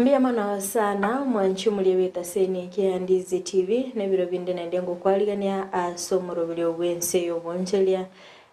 Mbuya mono sana omwanchi omoria bw'etaseni eke ya Ndizi TV, na ebiro binde naende ngokwarigania ase omoroberio bw'ense y'oboncheria,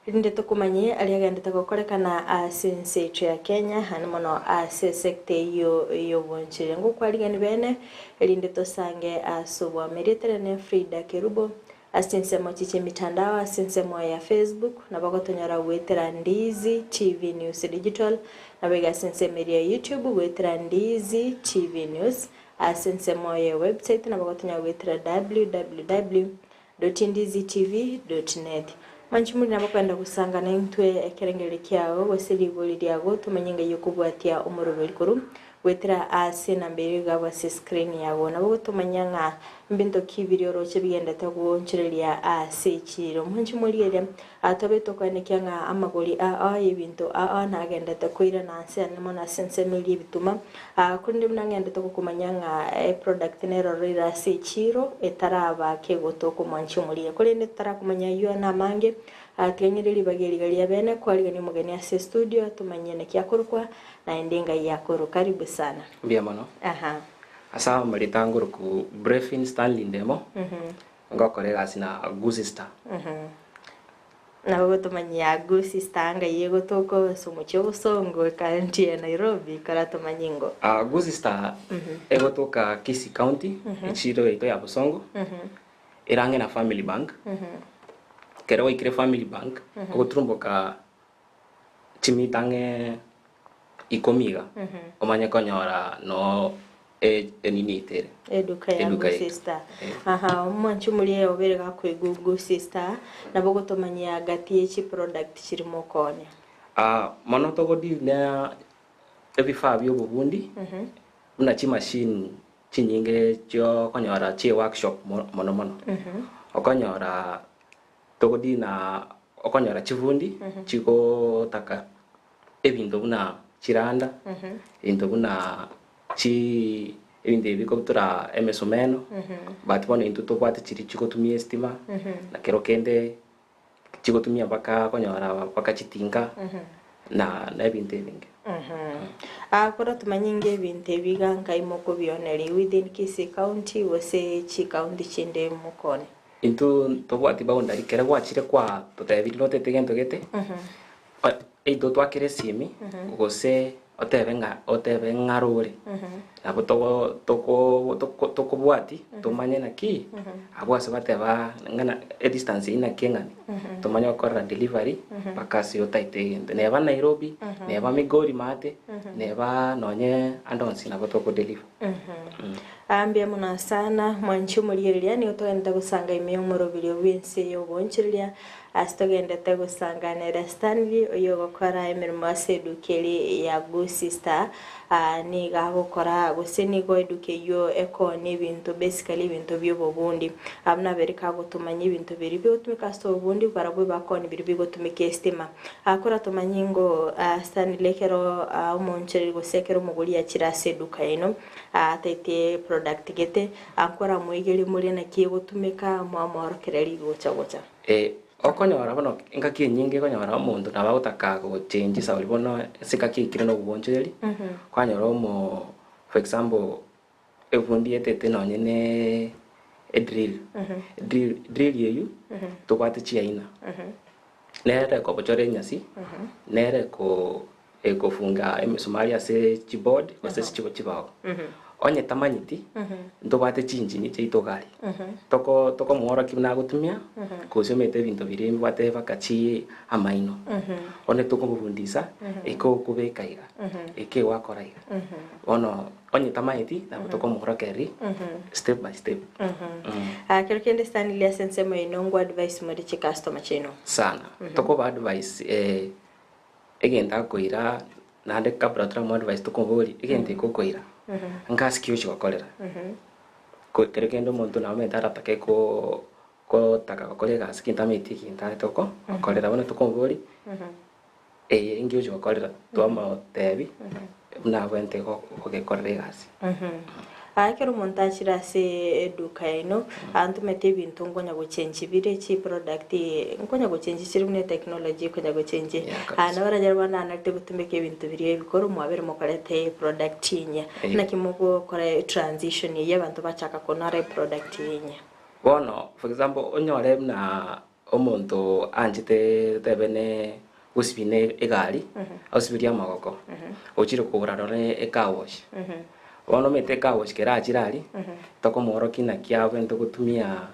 erinde tokomanye aria agendete gokorekana ase ense yaito ya Kenya, naende mono ase esecta eyio y'oboncheria. Ngokwarigani bene, erinde tosange ase oboamo. Erieta riane Frida Kerubo, Ase chinsemo echi chi'emitandao ase ensemo ya Facebook, nabo gotonyora goetera Ndizi TV News Digital, naboigo ase ensemo eria ya YouTube goetera Ndizi TV News, ase ensemo ye website nabo gotonyora goetera www.ndizitv.net. Mwanchi muri nabo kwenda gosanga naintwe ekerengererio kiao gose rigori riago tomanye ng'ai okobwatia omoroberi korwa Goetera ase enamba eria iga ase escreen yago, nabo gotomanya ng'a mbinto ki biria oroche bigendete goonchoreria ase echiiro. Mwanche morigereria, tobe tokoenekia ng'a amagori ao y'ebinto ao nagendete koirana ase ane mono ase ensemo eria y'ebituma, korende buna ngendete gokomanya ng'a eproduct nero oroire ase echiiro etaraba kegotoka omwanche omorigereria. Korende totarakomanya ayio namange, tiga ng'ire ribaga eri iga ria bene kwarigania omogeni ase estudio tomanye naki akorokwa Naende engai yakorwa karibu sana. Mbuya mono. Aha. Ase amarita ngoroku Brefin Stanley Ndemo, ngokora egasi na Gusii Star. Nabo gotomanyia Gusii Star ngai egotoka ase omochie obosongo ekaunti ya Nairobi koratomanye ingo. Gusii Star egotoka Kisii County, echiro yaito ya Bosongo, ere ang'e na Family Bank. Ekero gwaikire Family Bank, ogoturumboka chimita ang'e ikomi iga, omanye konyora noo e- enini yaito ere. Eduka ya Eduka yaito. Gusii Star. Eh. Aha, omwanchi omoria obere gakoigwa Gusii Star, nabo ogotomanyia gati ye chiproduct chiri mokoonia. Ah, mono togodeal na ebifaa bia obobundi, buna chimachine chinyinge chiokonyora chie workshop mo- mono mono. Okonyora Togodina okonyora chibundi chigotaka ebinto buna chiranda, ebinto buna chi ebinto ebi bikobutora emesumeno, but bono intwe tobwate chiria chigotumia estima, na kero kende chigotumia mpaka okonyora mpaka chitinga, na na ebinto ebinge. Akoro tomanye ng'a ebinto ebi iga nkai mokobioneria within Kisii county gose chicounty chinde mokone. Intwe ntobwati boundary, ekero gwachire kwatotebirie notete gento gete, either otwakere esimi, gose otebe ng'a otebe ng'are ore, nabo togo toko toko tokobwati tomanye naki, abwo ase bateba ng'a na edistance eywo naki eng'ani, tomanye gokorera delivery mpaka ase otaete egento. Neba Nairobi, neba Migori maate, neba nonye ande onsi nabo tokodeliver. Aa mbuya mono sana, mwanche omorigereria, nigo togenderete gosanga ime y'omoroberio bw'ense y'ogoonchoreria, ase togenderete gosanga nere Stanley, oyio ogokora emeremo ase eduka eria ya Gusii Star. Aa nigo agokora gose nigo eduka eyio ekoonia ebinto basically ebinto bi'obobundi. Abwo nabere kagotomanya ebinto biria bigotumeka ase obobundi, barabwo bakoonia biria bigotumeka estima. Akora tomanye ngo Stanley ekero omoonchoreri gose ekero omogori achire ase eduka yaino ataete product gete, ankora amoigerie morie naki egotumeka mwamworokereria gocha gocha. Eh, okonyora bono engaki enyinge okonyora omonto nabo agotaka gochange esauri bono ase engaki ekire na oboonchoreri, kwanyora omo for example, ebundi etete nonye ne edrill, drill drill eywo tobwate chiaina, nere ekobochora enyasi, nere eko ekofunga emisumari ase chiboard gose ase chibo chibao. Onye tamanyeti, ntobwate chinchini chiaito iga aria, toko tokomworokia buna agotumia, gose omanyete ebinto biria mbibwate mpaka chi amaino. Bono tokomofundisa, eke okobeka iga, eke gwakora iga. Bono Onye tamaeti, nabo tokomorokereria step by step. Ah, kero kende Stanley ase ensemo yaino ngwa advice more chicustomer chiaino. Sana. Tokoba advice eh, egento akoira naende kabla toramoa advice tokomoboria egento eke okoira ngasi ki ochi gokorera. Ko kero kende omonto namanyete aratake ko kotaka gokora egasi ki ntamanyeti egento arete goko gokorera bono tokomoboria. Eye inki ochi gokorera? Twamotebi buna abwenerete gogekorera egasi. Ekero omonto achire ase eduka yaino, ntomanyete ebinto nkonya gochenji bire chiproduct nkonya gochenji chire buna etechnology ekonya gochenji. Yeah, kabisa. Nabo oranyore bono nanarete gotumeka ebinto biria ebikoro mwabere mokoreta eproduct enyia. Naki mogokora etransition eyio abanto bachaka konora eproduct enyia? Bono, for example, onyore buna omonto anchete totebe ne gosibia ne egari, osibirie amagoko, ochire kogora nonye ecar wash. Bono omanyete ecar wash kera achire aria, tokomworokia naki abwenerete gotumia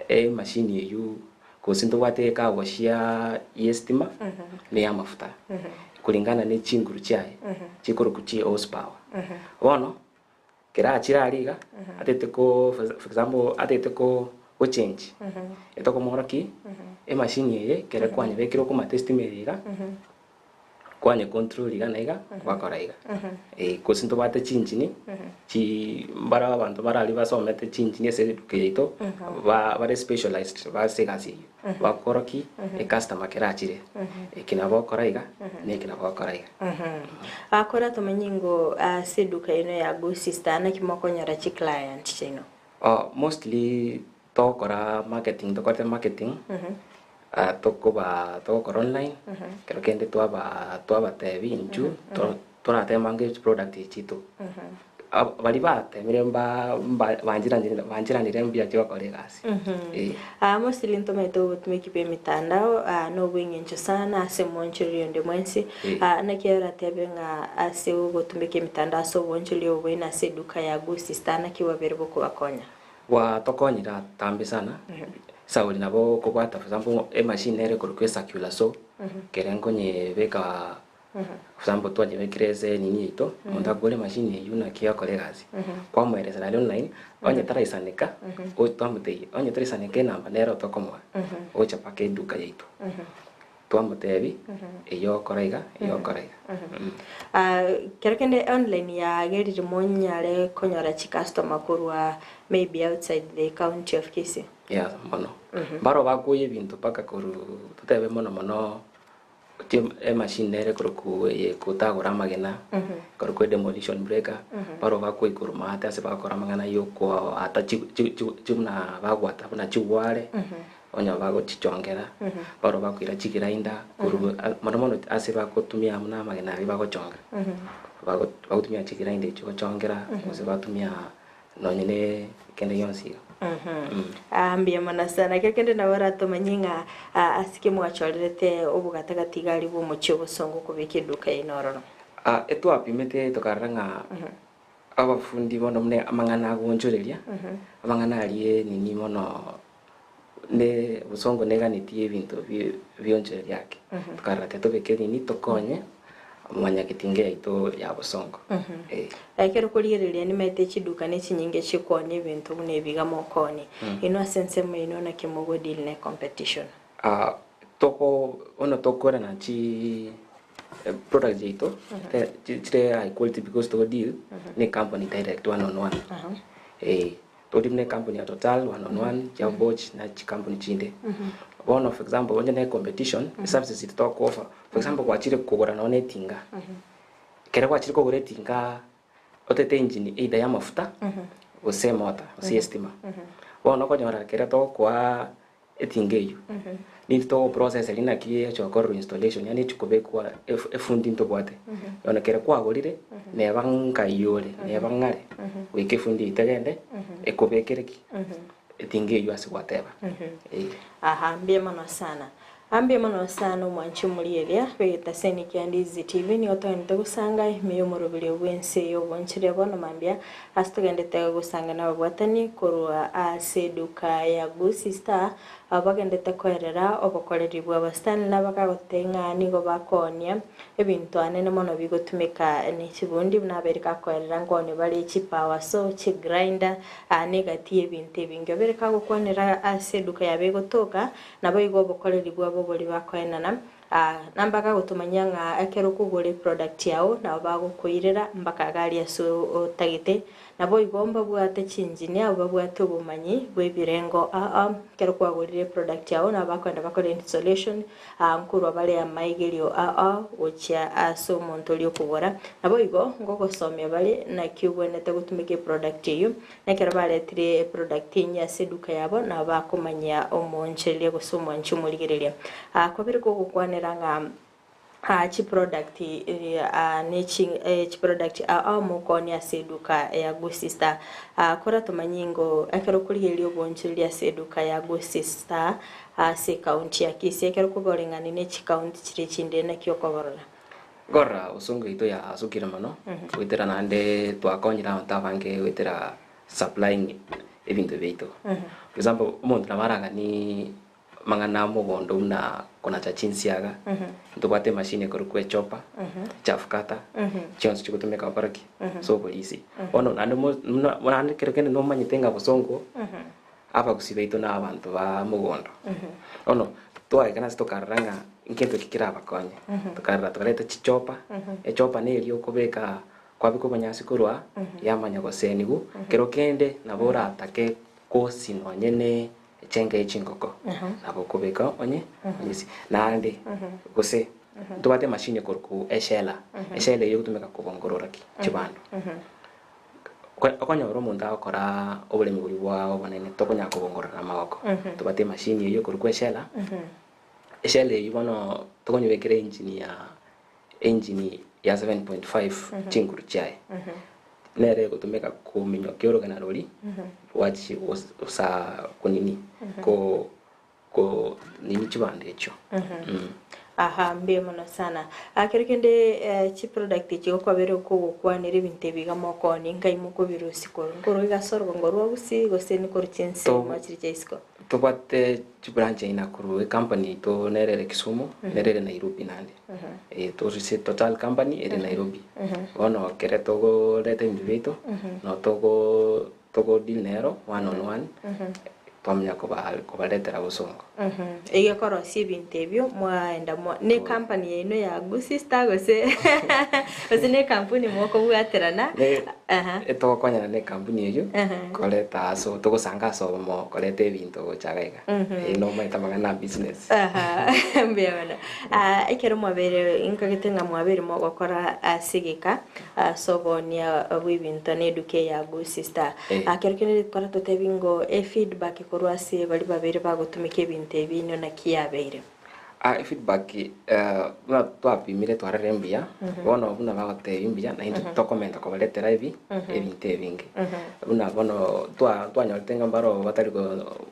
emashini eywo, gose ntobwate ecar wash ya estima na eya amafuta, kulingana ne chinguru chiaye, chikorokwa chi horse power. Bono, Kera achire aria iga, atete ko for example atete ko gochange, etokomorokia ki, emachine eye ekero kwanyebekire okomata estima eye iga, kwanye control iga na iga, gwakora iga. Eh, gose ntobwate chinchini, chi mbare abanto bare aria basomete chinchini ase eduka yaito, ba bare specialized ase egasi eywo, bakorokia ecustomer kera achire, eki nabo okora iga, na eki nabo okora iga. Akora tomenye ingo ase eduka eno ya Go Sister naki mokonyora chi client chiaino? Mostly togokora marketing tokorete marketing tokoba togokora online ekero kende twaba twabatebi intwe toratema ange chiproduct echi chiaito. Baria batemire mba banchiranire banchiranire mbuya chigokora egasi eh. Mostly ntomanyete obotumeki bwa emitandao na obweng'encho sana ase omoonchoreria onde mwensi. Naki oratebe ng'a ase ogotumeka emitandao ase obonchoreria obo boino ase eduka ya Good Sister naki bwabeire bokobakonya? Gwatokonyire atambe sana, esauri nabo okobwata for example emachine nere ekorokwa ecircular saw, ekere nkonyebeka For example twanyebekire ase enini yaito, omonto akogora emachine eywo naki egokora egasi, kwamoeresera aria online, onye taraisaneka, o twamotebia, onye toraisaneka enamba nere tokomoa, ocha mpaka eduka yaito. Twamotebia, eywo ogokora iga, eywo ogokora iga. Kero kende online yagerire monyare konyora chicustomer korwa maybe outside the county of Kisii? Yeah, mono. Mbaro bakoyia ebinto mpaka korwa totebe mono mono. Emachine nere ekorokwa eye egotagora amagena, ekorokwa edemolition breaker, barobwo bakoikorwa maate ase bagokora amang'ana ya okoata buna bagwata buna chigware, onye bagochichongera, barobwo bakoira chigrinder korwa mono mono ase bagotumia buna amagena aria bagochongera, bagotumia chigrinder echio gochongera, gose batumia Nonye ne kende gionsi iga. Ah, mbuya mono sana. Ekero kende nabo oratomanye ng'a ah, ase ki mwachorerete obogatagati iga aria bw'omochie obosongo kobeka eduka yaino ororo? Ah, etwapimete tokarora ng'a abafundi bono buna amang'ana agoonchoreria, amang'ana aria nini mono ne obosongo neganetie ebinto bionchoreria ake. Tokarora tiga tobeke nini tokonye mwanyagetinga yaito ya bosongo. Eh. Ekero okorigereria nimaete chiduka ne chinyinge chikoonia ebinto buna ebi iga mokoonia. Inwe ase ensemo yaino naki mogo deal ne competition? Ah, toko bono tokorana chi products chiaito chire high quality because togo deal ne company direct one on one. Eh. Tori buna ecompany ya Total, one on one, chia Boch na chicompany chinde. Bono for example onye ne competition, services eri toko offer, for example gwachire kogora nonye na etinga, ekero gwachire kogora etinga otete engine either ya amafuta gose emota gose ya estima. Bono okonyora ekero togokoa Etinga eyio nintwe togoprocess naki egocha gokorerwa installation yaani echi kobekwa efundi ntobwate. Bono ekero kwagorire neba nkai ore neba ng'are goika efundi eyio tegende ekobekere ki? Etinga eyio ase gwateba eh. Aha mbuya mono sana. Mbuya mono sana omwanchi omorieria bw'egetaseni kia Ndizi TV nigo togenderete gosanga ime y'omoroberio bw'ense y'obonchereria bono mambia Ase togendete gosanga nababwatani korwa ase eduka ya Gusii Star, abwo bagendete koerera obokoreri bw'abasani na bakagotebia ng'a nigo bakoonia ebinto anene mono bigotumeka ne chibundi buna abairi gakoerera nkoonia bare chipower saw, chigrinder na egati y'ebinto ebinge. Obeire kagokwanera ase eduka yabo egotoka, naboigo obokoreri bwabo boria bakoenana. Nambaka gotomanyia ng'a ekero okogora eproduct yao nabo bagokoirera mpaka iga aria ase otagete. Naboigo mbabwate chinchini abwo babwate obomanyi bw'ebirengo aa ekero kwagorire eproduct yao nabo bakoenda bakore installation nkorwa bare amaigerio aa gochia ase omonto oria okogora. Naboigo ngogosomia bare naki obwenerete gotumeka eproduct eyio, na ekero baretire eproduct enyia ase eduka yabo nabo bakomanyia omoonchoreria gose omwanchi omorigereria. Kwabere kogokwanera ng'a Chiproduct ne chiproduct ao mokoonia ase eduka ya Gusii Star. Kora tomanye ingo ekero okorigereria obonchoreria ase eduka ya Gusii Star ase ekaunti ya Kisii ekero okoboreng'ani ne chikaunti chiria chinde naki okoborora? Nkorora osongo yaito yasukire mono, goetera naende twakonyire abanto abange goetera supplying ebinto biaito. For example, omonto nabo araganie Amang'ana a mogondo buna konacha chinsiaga, ntobwate emashini ekorokwa echopa, echafukata, chionsi chigotumeka gokora ki? Ase oborisia. Bono naende mo buna naende kero kende nomanyete ng'a bosongo, abagusii baito na abanto ba mogondo. Bono, twaika nase tokarora ng'a nkento ki kerabakonye, tokarora tokareta chichopa, echopa neria okobeka kwabeka obonyansi korwa aa, yamanya gosenigwa, kero kende nabo oratake kosi nonye ne Echenge ye chingoko nabo okobeka onye onyesi. Naende gose ntobwate emashini ekorokwa eshela, eshela eyio egotumeka kobongorora ki? Chibando. Okonyora omonto agokora oboremi boria bwao obonene tokonyara kobongorora na amagoko, tobwate emashini eyio ekorokwa eshela, eshela eyio bono tokonyebekera engine ya engine ya 7.5 chinguru chiaye, nere egotumeka kominyokia orogena roria rwachi gosa konini ko ko nini chibando echio. Aha, mbuya mono sana. Ah, kero kende eh, chiproduct echi gokwabere okogokwanera ebinto ebi iga mokoonia nkai mokobirusia korwa nkorwa iga ase orogongo rwa gusii gose nikorwa chinsemo chiri chia isiko? Tobwate chibranch aina korwa ecompany yaito nere ere Kisumu, nere ere Nairobi naende. Torusie total company ere Nairobi. Bono ekere togoreta ebinto biaito, no togo togo deal nero one on one, twamanya koba kobaretera bosongo. Iga korosia ebinto ebio mwaenda mwa ne ecompany yaino ya Gusii Star gose gose ne ekampuni mokobwaterana? Ne etogokonyana ne ekampuni eyio koreta ase togosanga ase obomo koreta ebinto gocha iga iga. Nomanyete amang'ana a business. Aha, mbuya mono. Ekero mwabeire inkagete ng'a mwabeire mogokora ase egeka ase oboonia bw'ebinto na eduka eye ya Gusii Star. Kero kende rikora totebi ngo efeedback korwa ase baria babeire bagotumeka ebinto ebi inwe naki yabeire? Efeedback buna twapimire twarorire mbuya, bono buna bagotebia mbuya naintwe tokomenta kobaretera ebi ebinto ebinge. Buna bono twa twanyorete ng'a mbaro batari ko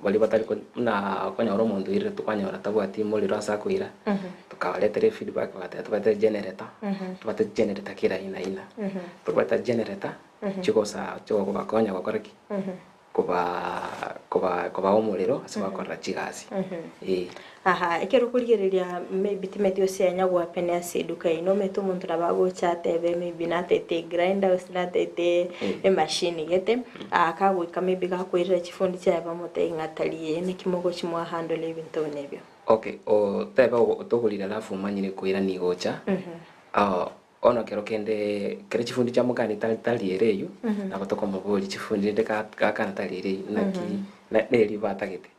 baria batari ko buna okonyora omonto oirire tokwanyora tabwati morero ase akoira, tokabaretera efeedback bagateba tobate generator, tobate generator kera aina aina. Tobwate generator chigosa chigokobakonya gokora ki? Koba koba kobaa omorero ase bakorera chigasi. Ee. Aha, ekero okorigereria maybe timeti gose yanya goapene ase eduka yaino omanyete omonto nabo agocha atebe maybe natete egrinder gose natete emachine gete, kagoika maybe gakoirera chifundi chiaye bamotebie ng'a tari eye naki mogochi mwahandle ebinto buna ebio. Okay, otebe otogorire alafu omanyire koirania gocha, Bono kero kende kere chifundi chia mokani tari tari ere eyio, nabo tokomoboria chifundi rende ga gakana tari ere eyio naki na neri batagete.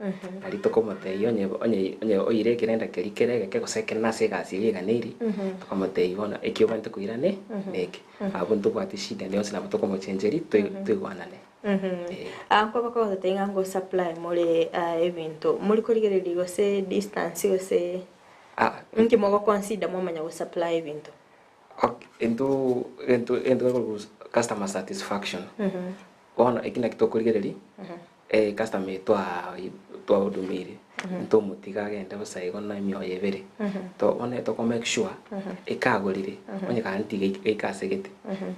Nari tokomotebia onye onye onye oire ekerenda keria kere egeke gose ekenene ase egasi eria eganeiri, tokamotebia bono eki obwenerete koirane neke. Abwo ntobwati shida ende yonsi nabo tokomochencheria toi toigwanane. Eh. Nkoba kogotebia ng'a ngo supply more ebinto, mori korigereria gose distance gose. Inki mogoconsider mwamanya go supply ebinto? Ok, intwe egento egento gekorokwa customer satisfaction. Bono eki naki tokorigereria, customer eye twa twahudumirie, ntomotiga agende bosa igo na emioyo ebere. To bono toko make sure, ekagorire, onye kare tiga geika ase gete,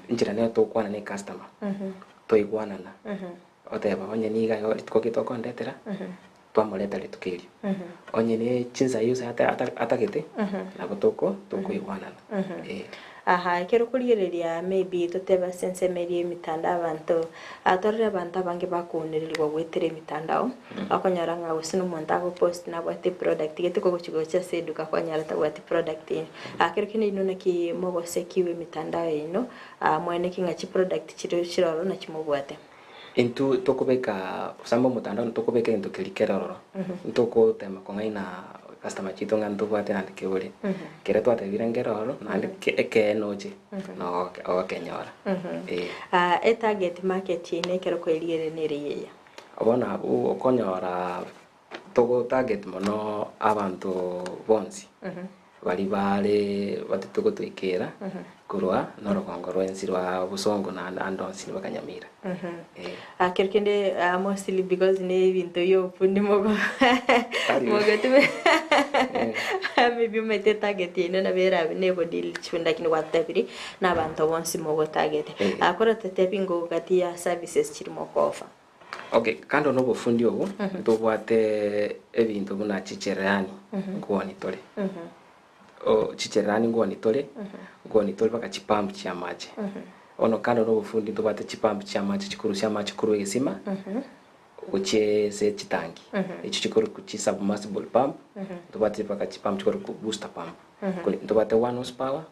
enchera nero togokwana na ecustomer, toigwanana, oteba onye niga igo rituko ki tokondetera. Twamoreta rituko erio. Onye ne chinsa eyio gose atagete, nabo toko tokoigwanana. Eh. Aha, ekero okorigereria maybe totebe ase ensemo eria y'emitandao abanto, torore abanto abange bakounererigwa goetera emitandao, okonyora ng'a gose na omonto agopost nabwate eproduct gete kogochi gocha ase eduka kwanyora tabwati product eye. Kero kende inwe naki mogosekiwa emitandao yaino, mwaeneki ng'a chiproduct chiria chire ororo nachi mobwate. Intwe tokobeka gose amo omotandao ntokobeka egento keria kere ororo, ntokotema kong'aina customer chiaito ng'a ntobwate naende kebori. Keria twatebire nkere ororo naende ke ekeene oche nogoke ogokenyora eh. Etarget market yaino ekero koerigereria nere eyeiga? Bono abwo okonyora togo target mono abanto bonsi baria bare batete gotoikera korwa norogongo rwensi rwa bosongo na ande onsi mpaka Nyamira. Eh. Ah, kero kende ah, mostly because ne ebinto biobundi mogo Tari. mogotume maybe omanyete target yaino nabo erabe negodeal chibundi lakini gwatebiri na abanto bonsi mogo target. Eh. Ah, koratotebi ngo gati ya services chiri mokooffer. Okay, kando na obofundi obo, ntobwate ebinto buna chichererani nkuoni tore. O chichererani nkuoni tore, nkuoni tore mpaka chipump chia amache. Bono kando na obofundi ntobwate chipump chia amache chikorusia amache korwa egesima, gochia ase chitangi. Echio chikorokwa chisubmersible pump, ntobwate mpaka chipump chikorokwa booster pump. Kori ntobwate one horse power,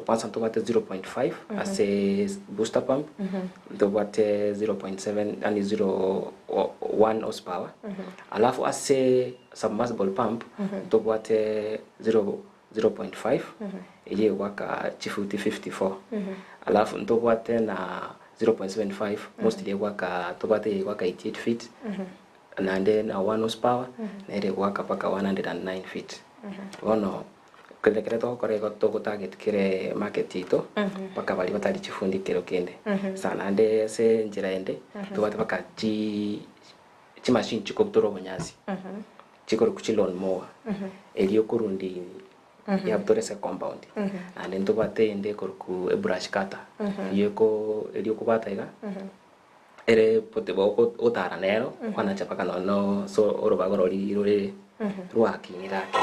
kwanza ntobwate 0.5 ase booster pump, ntobwate 0.7 yaani 0 one horse power, alafu ase submersible pump ntobwate 0 0.5 eyio egoaka chifuti 54, alafu ntobwate na 0.75 mostly egoaka ntobwate eye egoaka 88 feet, Naende na one horse power nere egoaka mpaka 109 feet. Bono kere kere togokora igo togo target kere market yaito mpaka baria batari chifundi kero kende. Sa naende ase enchera ende tobwate mpaka chi chimachine chikobutora obonyansi chikorokwa chi lawn mower erio okorundi yabutora ase ecompound. Naende ntobwate eyende ekorokwa ebrush cutter eywo eko erio okobwata iga. Ere potebo ogotara nero, kwanacha mpaka nonya ase orobago roria rore rwakinire ake.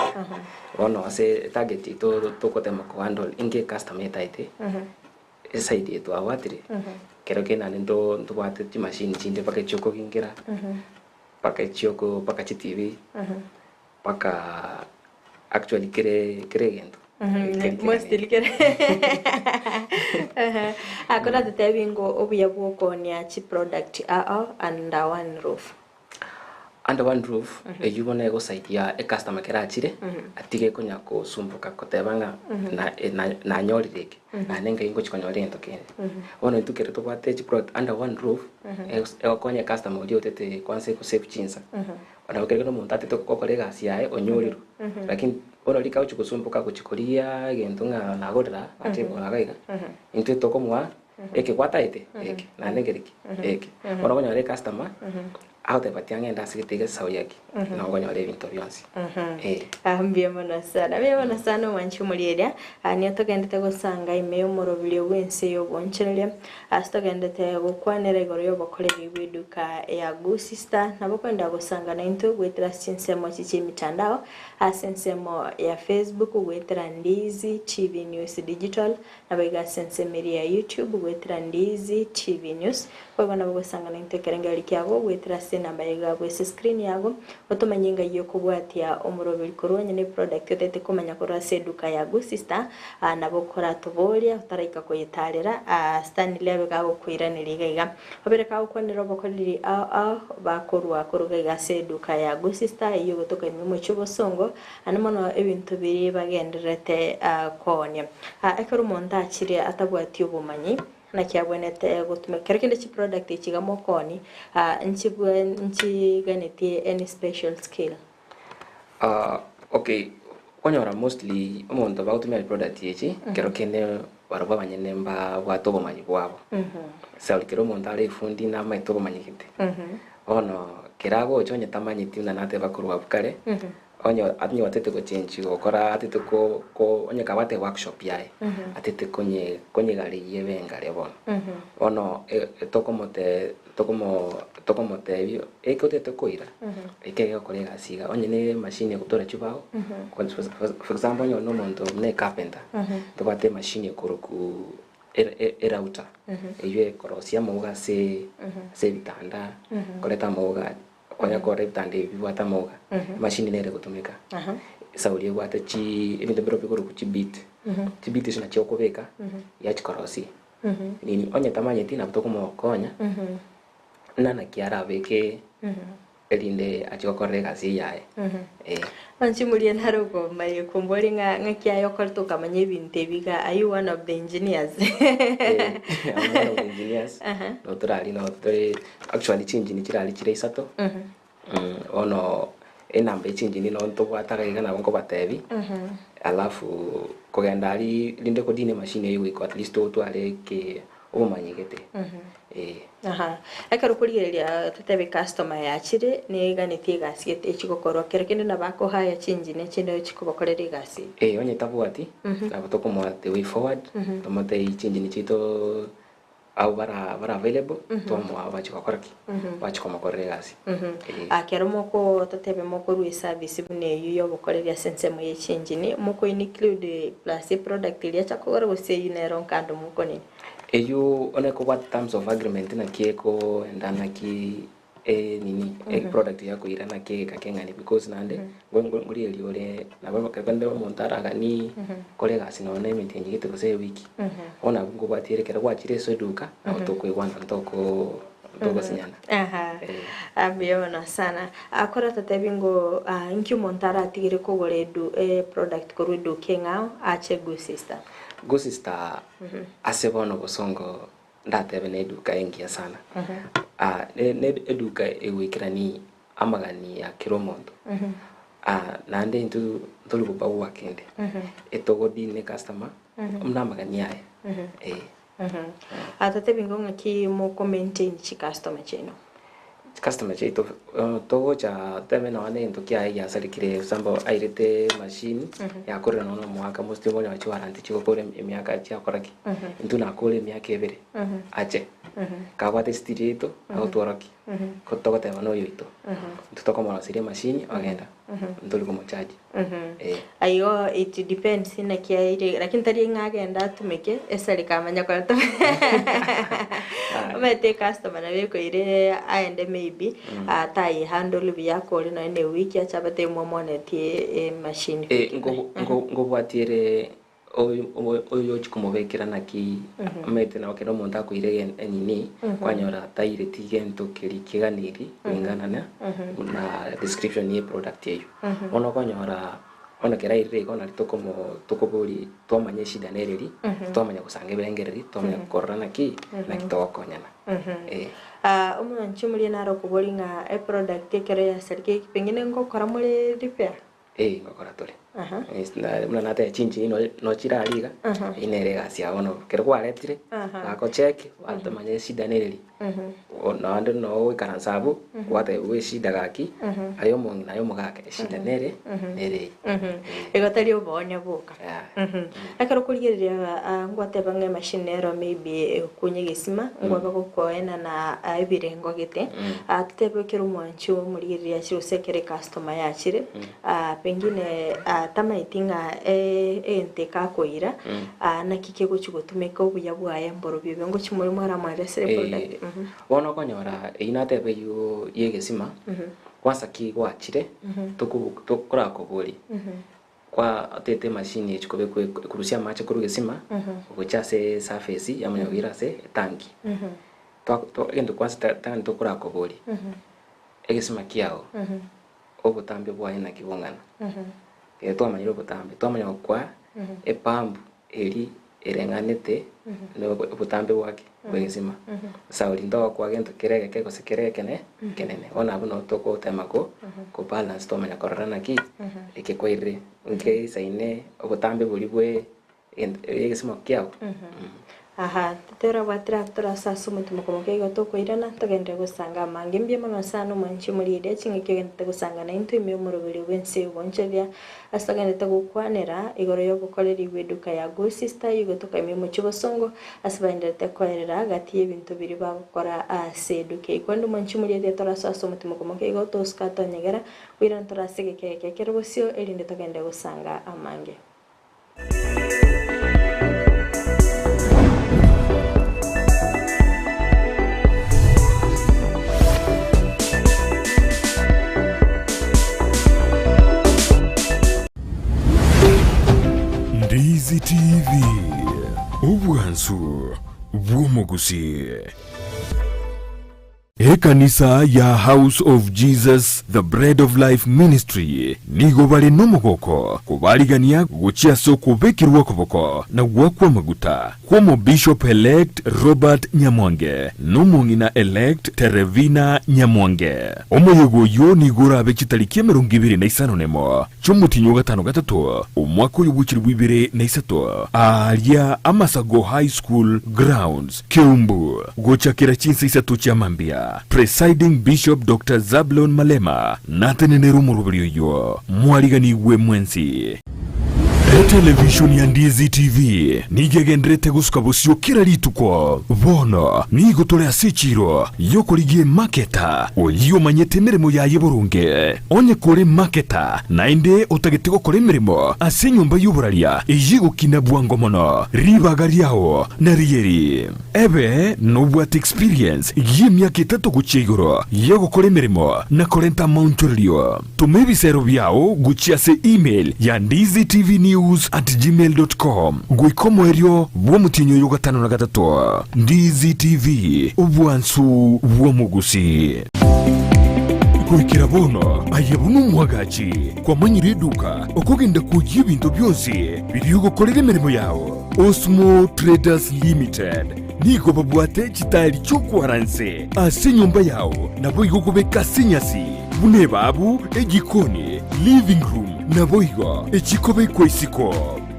Bono ase etarget yaito togotema kohandle inki ecustomer etaete, eside eye twabwatire, kero kende naende nto ntobwate chimashini chinde mpaka echiokogingira, mpaka echioko mpaka chitibi, mpaka actually kere kera egento. Mostly kere akora totebi ngo obuya bw'okoonia chiproduct ao under one roof. Under one roof eywo bono egosaidia ecustomer kera achire atige konya kosumbuka koteba ng'a na- na- nanyorire eke naende ngai ngochi konyora egento kende. Bono intwe kere tobwate chiproduct under one roof egokonya ecustomer oria otete kwansa egosave chinsa. Nabo kere omonto atete gokora egasi yaye onyorirwe, lakini bono rika agochia gosumboka agochia korigia egento ng'a nagorera ache kogora iga iga, intwe tokomoa eke gwataete eke naende nkere ki eke. Bono okonyora ecustomer agoteba tiga ng'ende ase gete egesauri eke nabo okonyora ebinto bionsi eh. Ah, mbuya mono sana, mbuya mono sana omwanchi omorieria. Ah, nigo togendete gosanga ime y'omoroberio bw'ense y'obonchoreria. Ase togendete gokwanera igoro y'obokoreri bw'eduka ya Gusii Star, nabo kwenda gosanga naintwe goetera ase chinsemo echi chi'emitandao, ase ensemo ya Facebook goetera Ndizi TV News Digital, naboigo ase ensemo eria ya YouTube goetera Ndizi TV News. Boigo nabo gosanga naintwe ekerengererio kiago goetera ase enamba ya igabu ase escreen yago, otomanye ng'ai okobwatia omoroberi korwa onye ne product otagete komanya korwa ase eduka ya Gusii Star. Aa nabo koratoborie otaraika koyetarera, aa Stanley abe gagokoiraneria iga iga. Obere kagokwanera obokoreri ao ao bakorwa koruga iga ase eduka ya Gusii Star eyio egotoka ime omochie obosongo, naende mono ebinto biria bagendererete koonia. Aa ekero omonto achire atabwati obomanyi, naki abwenerete gotumeka. Kero kende chiproduct echi iga mokoonia, aa nchibwe nchiganetie any special skill. Okay, okonyora mostly omonto bagotumia chiproduct echi, ekero kende barobwo abanyene mbabwate obomanyi bwabo. Sorry, kera omonto are efundi namaete obomanyi gete. Bono kera agocha onye tamanyeti buna nateba korwa abwo kare, Onye onye otete gochenji gokora atete ko ko onye kabwate workshop yaye, atete konye konyegareria ebe engare bono. Bono tokomote tokomo tokomotebia eke otete koira, eke egokora egasi iga, onye na emachine egotora chibao, for example onye na omonto buna ecarpenter, tobwate emachine ekorokwa erouter, eywo ekorosia amauga ase ase ebitanda, koreta amauga Konya kore ebitanda ebi bibwate amauga, emachine nere egotumeka. Esauri ebwate chi ebinto mbire bikorokwa chibit, chibit echio nachio okobeka, yachikorosia. Nini onye tamanyeti nabo tokomokonya, ng'a naki arabeke erinde achie gokorera egasi eye yaye, eh. Onsi moria nare okomaye kombori ng'a ng'aki aye okorete okamanya ebinto ebi iga, are you one of the engineers? Eh, I'm one of the engineers, no torari no tore actually chingini chirari chire isato, bono enamba ye chingini no ntobwate iga iga nabo nkobatebi, alafu kogenda aria rinde kodina emachine eywo goika at least otware eke obomanyi gete, eh. Aha, ekero okorigereria totebe customer yachire neganeti egasi gete echi gokorwa kero kende nabo akohaya chingineer chinde ochi kobakorera egasi eye. Eh, onye tabwati, nabo tokomoa the way forward, tomotebie chingineer chiaito abwo bara bare available, twamoa bachie gokora ki? Bachie komokorera egasi. Eh. Ah, kero moko totebe mokorwa eservice buna eywo ya obokoreri ase ensemo ye chingineer, moko include plus eproduct eria acha kogora gose eywo nero nkando mokonini? Eyio one kobwata terms of agreement naki ekoenda naki enini eproduct yakoira naki egeka keng'ani because naende ngorigereria ore nabo ekero kende omonto araganie kore egasi nonya na emetienyi gete gose ewiki, bono abwo nkobwatia ere ekero gwachire ase eduka nabo tokoigwana ntoko ntogosinyana. Aha, mbuya mono sana. Akore totebi ng'o inki omonto aratigere kogora edu eproduct korwa eduka eng'ao ache Gusii Star? Gusii Star Ase bono bosongo ndatebe neduka engiya sana. Ah, ne ne eduka egoikerani amagani ya kera omonto. Ah, naende intwe ntori kobagua kende. Etogo deal ne customer buna amagani aye. Eh. Ah, totebi ng'o ng'aki moko maintain chicustomer chiaino? Chicustomer chiaito togocha totebe nonya na egento kiaye giasarekire example airete emachine yakorire nonya na omwaka most okonyora chiwarranty chigokora emiaka chiakora ki? Intwe nakore emiaka ebere ache kabwate history yaito agotworokia ko togoteba noyo oito intwe tokomoroseria emachine ogenda ntori komocharge eh. Aigo it depends naki aire lakini tari ng'a agende atumeke esari kamanya koreta omanyete ecustomer nabo ekoire aende maybe tayi handle buya akore nonye na ewiki ache abate mwamonetie emachine. Eh, nkobwatia ere oyo ochi komobekera naki omanyete nabo ekero omonto akoira enini kwanyora taireti gento keria keganiri kulingana na na description ye product eywo. Bono okonyora bono ekero airire igo nari tokomo tokobori twamanya eshida nereri twamanya gosanga ebirengereri twamanya korora naki naki togokonyana eh. Omonche moria nare okobori ng'a eproduct ekero yasareka pengine ngokora more repair? Ee, ngokora tore. Buna nateba chinchini no chirari iga, eyio nere egasi yabo bono ekero kwaretire, bagocheki, batomanya eshida nereri, naende no ogoikaransa abwo, gwatebiwa eshida gaki, aye omong'ina aye omogaka eshida nere, nere eye. Igo tari oboonia boka. Ekero okorigereria ngwateba ng'a emachine nero maybe egokunya egesima, ngwaba gokoenana ebirengo gete, totebe ekero omwanchi omorigereria achire gose ekero ecustomer yachire, pengine tamaeti ng'a egento eke akoira, naki kegochi gotumeka obuya bwaye mborobio obe ngochi more mwaramoeresere product. Bono okonyora eyio nateba eyio ya egesima, kwansa ki gwachire, tokorakoboria. Kwatete emachine echi kobekwa ekorusia amache korwa egesima gochia ase surface yamanya koira ase etanki. Egento kwanza tang'ani tokorakoboria, egesima kiago obotambe bwaye naki bong'ana? Ekero twamanyire obotambe, twamanya gokoa epump eria ereng'anete na obotambe bwake bw'egesima. Sauri ntogokoa gento kere egeke gose kere ekene ekenene. Bono abwo nabo togotema ko kobalance twamanya korora naki eke kwairire nkeisaine obotambe boria bwe egesima kiago. Aha, titorabwatire ase torase ase omotimoko moke igo tokoirana, togenderere gosanga amange. Mbuya mono sana omwanchi omorieria, chingaki ogenderete gosanga naintwe ime y'omoroberi bw'ense y'ogoonchoria, ase togenderete gokwanera igoro y'obokoreri bw'eduka ya Good Sister, igo tokaimia omochie bosongo ase bagendererete koerera gati y'ebinto biria bagokora ase eduka eyio. Korende omwanchi omorieria torasoe ase omotimoko moke igo tosuka tonyegera, koirana torase egeka eke ekero bosio, erinde togenderere gosanga amange. Ndizi TV, obwansu bw'omogusii. Ekanisa ya House of Jesus The Bread of Life Ministry nigo bare nomogoko kobarigania gochia ase okobekerwa okoboko na goakwa amaguta kw'Omobishop Elect Robert Nyamwange n'omong'ina Elect Terevina Nyamwange. Omoyega oyio nigo orabe chitariki emerongo ebere na isano nemo chi'omotienyi o gatano gatato omwaka oyo bw'echilifu ibere na isato aaria Amasago High School Grounds, Keumbu, gochakera chinsa isato chia mambia, Presiding Bishop Doctor Zablon Malema natenenere omoroberi oyio. Mwariganigwe mwensi. Etelevishoni ya Ndizi TV nigo egendererete gosuka bosio kera rituko. Bono nigo tore ase echiiro y'okorigia emaketa oyio omanyete emeremo yaye boronge. Onye kore emaketa naende otagete gokora emeremo ase enyomba y'oboraria eyio egokina bwango mono, ribaga riao narieri. Ebe nobwate experience y'emiaka etato gochia igoro y'ogokora emeremo na korenta amaonchorerio. Toma ebisero biao gochia ase email ya ndizitvnews at gmail dot com goika omoerio bw'omotienyi oyo gatano na gatato. Ndizi TV, obwansu bw'omogusii. Goikera bono aye buna omwagachi kwamanyire eduka okogenda kwoyia ebinto bionsi biria ogokorera emeremo yao. Osmo Traders Limited nigo babwate chitaeri chi'okwara nse ase enyomba yao naboigo kobeka ase enyasi buna ebabu, ejikoni, living room naboigo echikobekwa isiko.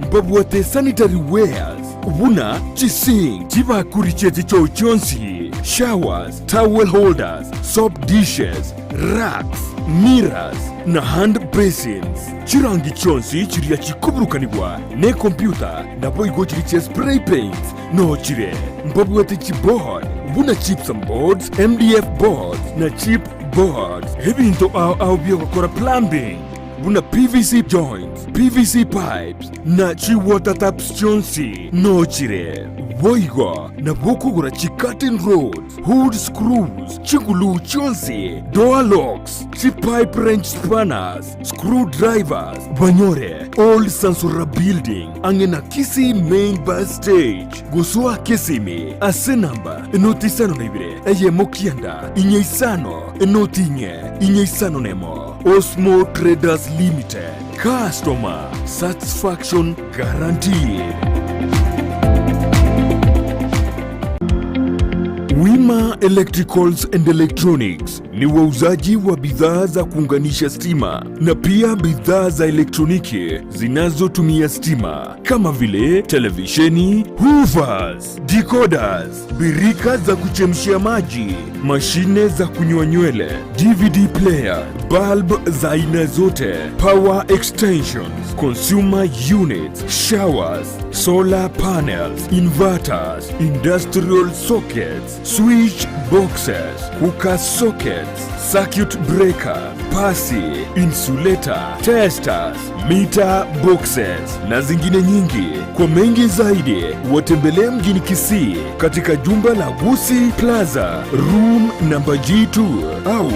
Mbabwate sanitary wares buna chisink, chibakuri chie chichoo chionsi, showers, towel holders, soap dishes, racks, mirrors na hand basins. Chirangi chionsi chiria chikoburukanigwa nekompyuta naboigo chiria chia spray paints noo chire. Mbabwate chiboard buna gypsum boards, MDF boards na chip boards. Ebinto ao ao biogokora plumbing buna PVC joints, PVC pipes na chi water taps chionsi noo chire. Boigo nabo okogora chi curtain rods, hood screws, chiguluu chionsi, door locks, chi pipe wrench spanners, screw drivers, banyore Old Sansora Building ang'e na Kisii Main Bus Stage gosoa Kisimi ase namba enoti isano na ibere eyemo kianda inye isano enoti inye inye isano nemo Osmo Traders Limited Customer Satisfaction Guaranteed. Wima Electricals and Electronics ni wauzaji wa bidhaa za kuunganisha stima na pia bidhaa za elektroniki zinazotumia stima kama vile televisheni, hoovers, decoders, birika za kuchemshia maji, mashine za kunyoa nywele, DVD player, bulb za aina zote, power extensions, consumer units, showers, solar panels, inverters, industrial sockets, switch boxes, cooker sockets, circuit breaker, pasi, insulator, testers, meter boxes na zingine nyingi. Kwa mengi zaidi watembelee mjini Kisii katika jumba la Gusi Plaza room namba G2 au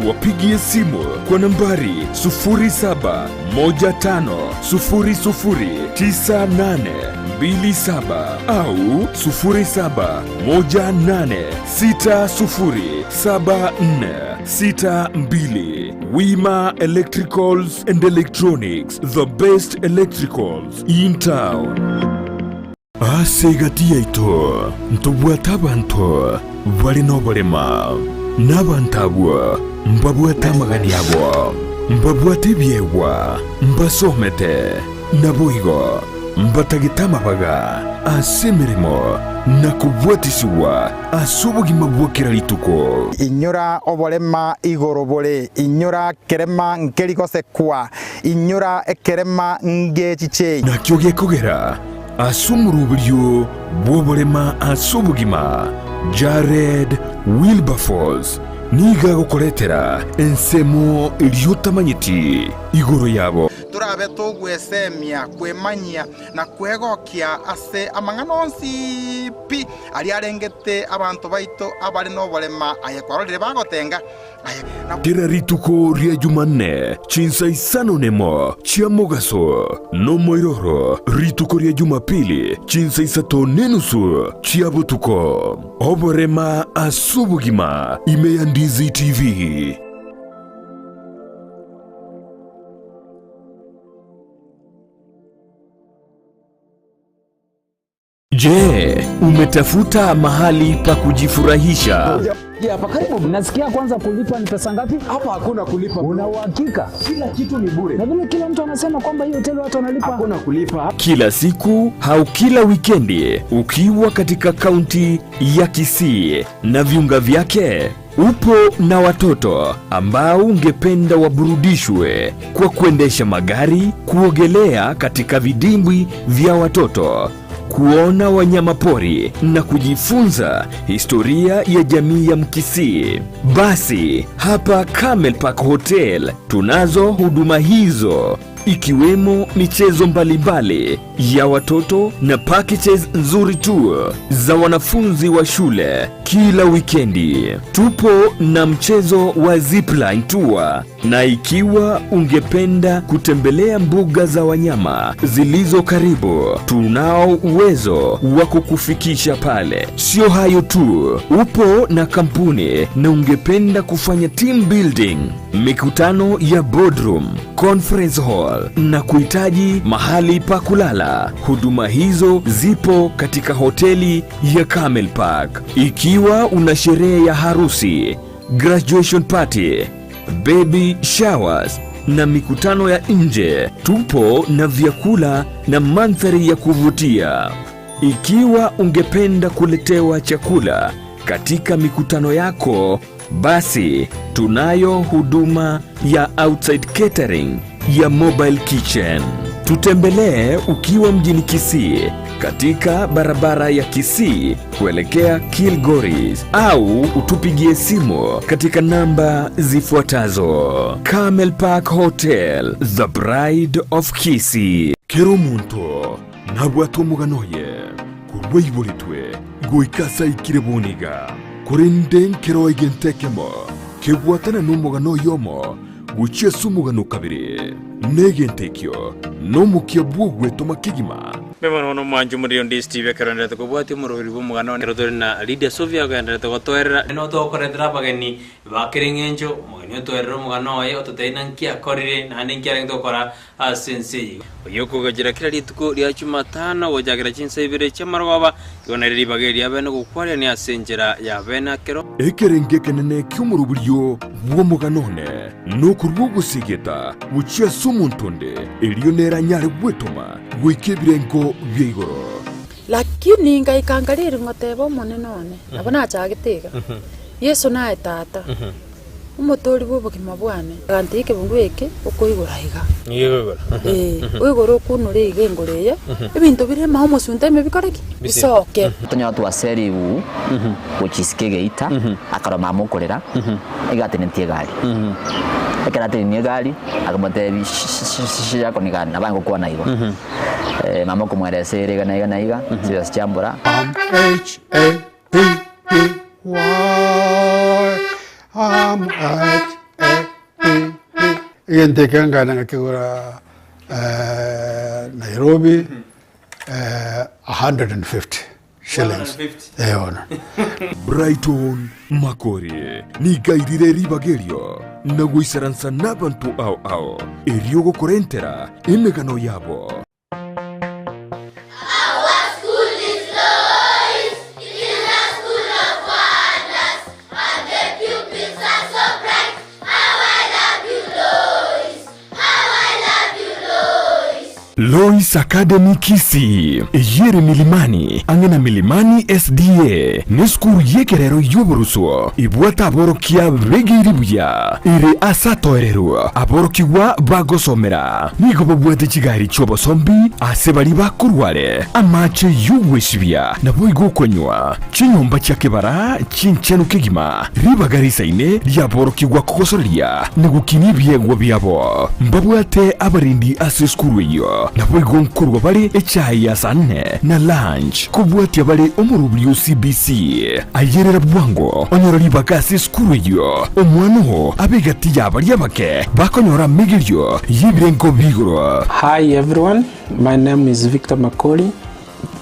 wapigie simu kwa nambari 0715009827 au 0718607462. Wima Electricals and Electronics, the best electricals in town. Ase egati yaito ntobwate abanto bare noborema, na abanto abwo mbabwate amagani abo, mbabwate ebiegwa, mbasomete, naboigo. Mbatagete amabaga ase emeremo na kobwatisigwa ase obogima bwa kera rituko. Inyora oborema igoro bore, inyora kerema nkeri gosekwa, inyora ekerema ngechiche. Nakio gekogera ase omoroberio bw'oborema ase obogima, Jared Wilberforce nigo agokoretera ensemo eria otamanyeti igoro yabo. Torabe togwesemia, kwemanyia, na kwegokia ase amang'ana onsi pi aria arengete abanto baito abare noborema, aye kwarorire bagotenga, aye na. Kera rituko ria Jumanne chinsa isano nemo chia mogaso, nomoiroro rituko ria Jumapili chinsa isato nenusu chia botuko. Oborema ase obogima ime ya Ndizi TV. Je, umetafuta mahali pa kujifurahisha? Hapa karibu. Nasikia kwanza kulipa ni pesa ngapi? Hapa hakuna kulipa. Una uhakika? Kila kitu ni bure. Na vile kila mtu anasema kwamba hii hoteli watu wanalipa. Hakuna kulipa. Kila siku au kila wikendi ukiwa katika kaunti ya Kisii na viunga vyake, upo na watoto ambao ungependa waburudishwe kwa kuendesha magari, kuogelea katika vidimbwi vya watoto, kuona wanyama pori na kujifunza historia ya jamii ya Mkisii. Basi hapa Camel Park Hotel tunazo huduma hizo ikiwemo michezo mbalimbali ya watoto na packages nzuri tu za wanafunzi wa shule kila wikendi. Tupo na mchezo wa zipline tour, na ikiwa ungependa kutembelea mbuga za wanyama zilizo karibu, tunao uwezo wa kukufikisha pale. Sio hayo tu, upo na kampuni na ungependa kufanya team building, mikutano ya boardroom, conference hall na kuhitaji mahali pa kulala, huduma hizo zipo katika hoteli ya Camel Park. Ikiwa una sherehe ya harusi, graduation party, baby showers na mikutano ya nje, tupo na vyakula na mandhari ya kuvutia. Ikiwa ungependa kuletewa chakula katika mikutano yako, basi tunayo huduma ya outside catering ya mobile kitchen. Tutembelee ukiwa mjini Kisii katika barabara ya Kisii kuelekea Kilgoris au utupigie simu katika namba zifuatazo. Camel Park Hotel, the Bride of Kisii. Kero omonto nabwate omogano oye korwa aiboretwe goika ase aikire boniga, korende nkero egento ekemo kebwatana nomogano oyomo gochia ase omogano o kabere, negento ekio nomokia bw'ogwetoma kegima. Mbuya mono omwanchi omoriri onde Steve ekero enderete kobwatia omoroberi bw'omogano one. Ekero tore na Lydia Sofia ogenderete gotoerera. Nigo togokorentera abageni ba kera eng'encho, omogeni otoerere omogano oye, ototebie naki akorire, naende nki arenge gokora ase ense eye. Oyio okogachera kera rituko ria Jumatano gochakera chinsa ibere chi'amarogoba, igo nario ribaga eri riabeene gokwarerania ase enchera y'abeene akero. Ekerengo ekenene ki'omoroberio bw'omogano one nokorua ogosegeta gochia ase omonto onde, erio nere anyare gwetoma goika ebirengo bia igoro. Lakini ngaika nkareri ngoteba Omonene one, nabo nachagete iga, Yeso naye Tata, Omotoori bw'obogima bwane. Agantebia ekebungo eke okoigora iga. Ee, oigore okunure iga engoro eye, ebinto bire ime omosunte ime bikore ki? Bisoke. Tonyora twaseriwu gochia isiko egeita, akarora mama okorera, iga atenetie egari. Ekero atenenie egari, akamotebia shi nabo aye ngokwana igo. Mama okomweresa ere iga na iga na iga, chibesa chiambora. M H A P P Y M H A P P. Egento eke nkagenda ngakegora Nairobi 150 shillings. Eh bono. Brighton Makori nigo airire ribaga erio na goisaransa nabanto ao ao, erio gokorentera emegano yabo. Lois Academy Kisii, eyio ere Milimani, ang'e na Milimani SDA, nesukuru y'ekerero y'oborusuo ebwate aborokia begeiri buya, ere ase atoererwe aborokigwa bagosomera. Nigo babwate chigari chi'obosombi ase baria bakorware, amache y'ogwesibia, naboigo okonywa, chinyomba chia kebara chinchenu kegima, ribaga risaine riaborokigwa kogosoreria na gokinia ebiegwa biabo. Mbabwate abarendi ase esukuru eyio, naboigo nkorua bare echae ya saa nne na lunch, kobwatia bare omorobiri o CBC. Ayerera bwango onyore ribaga ase esukuru eyio, omwana oo abe egati ya baria abake bakonyora amegerio y'ebirengo bi'igoro. Hi everyone, my name is Victor Makori,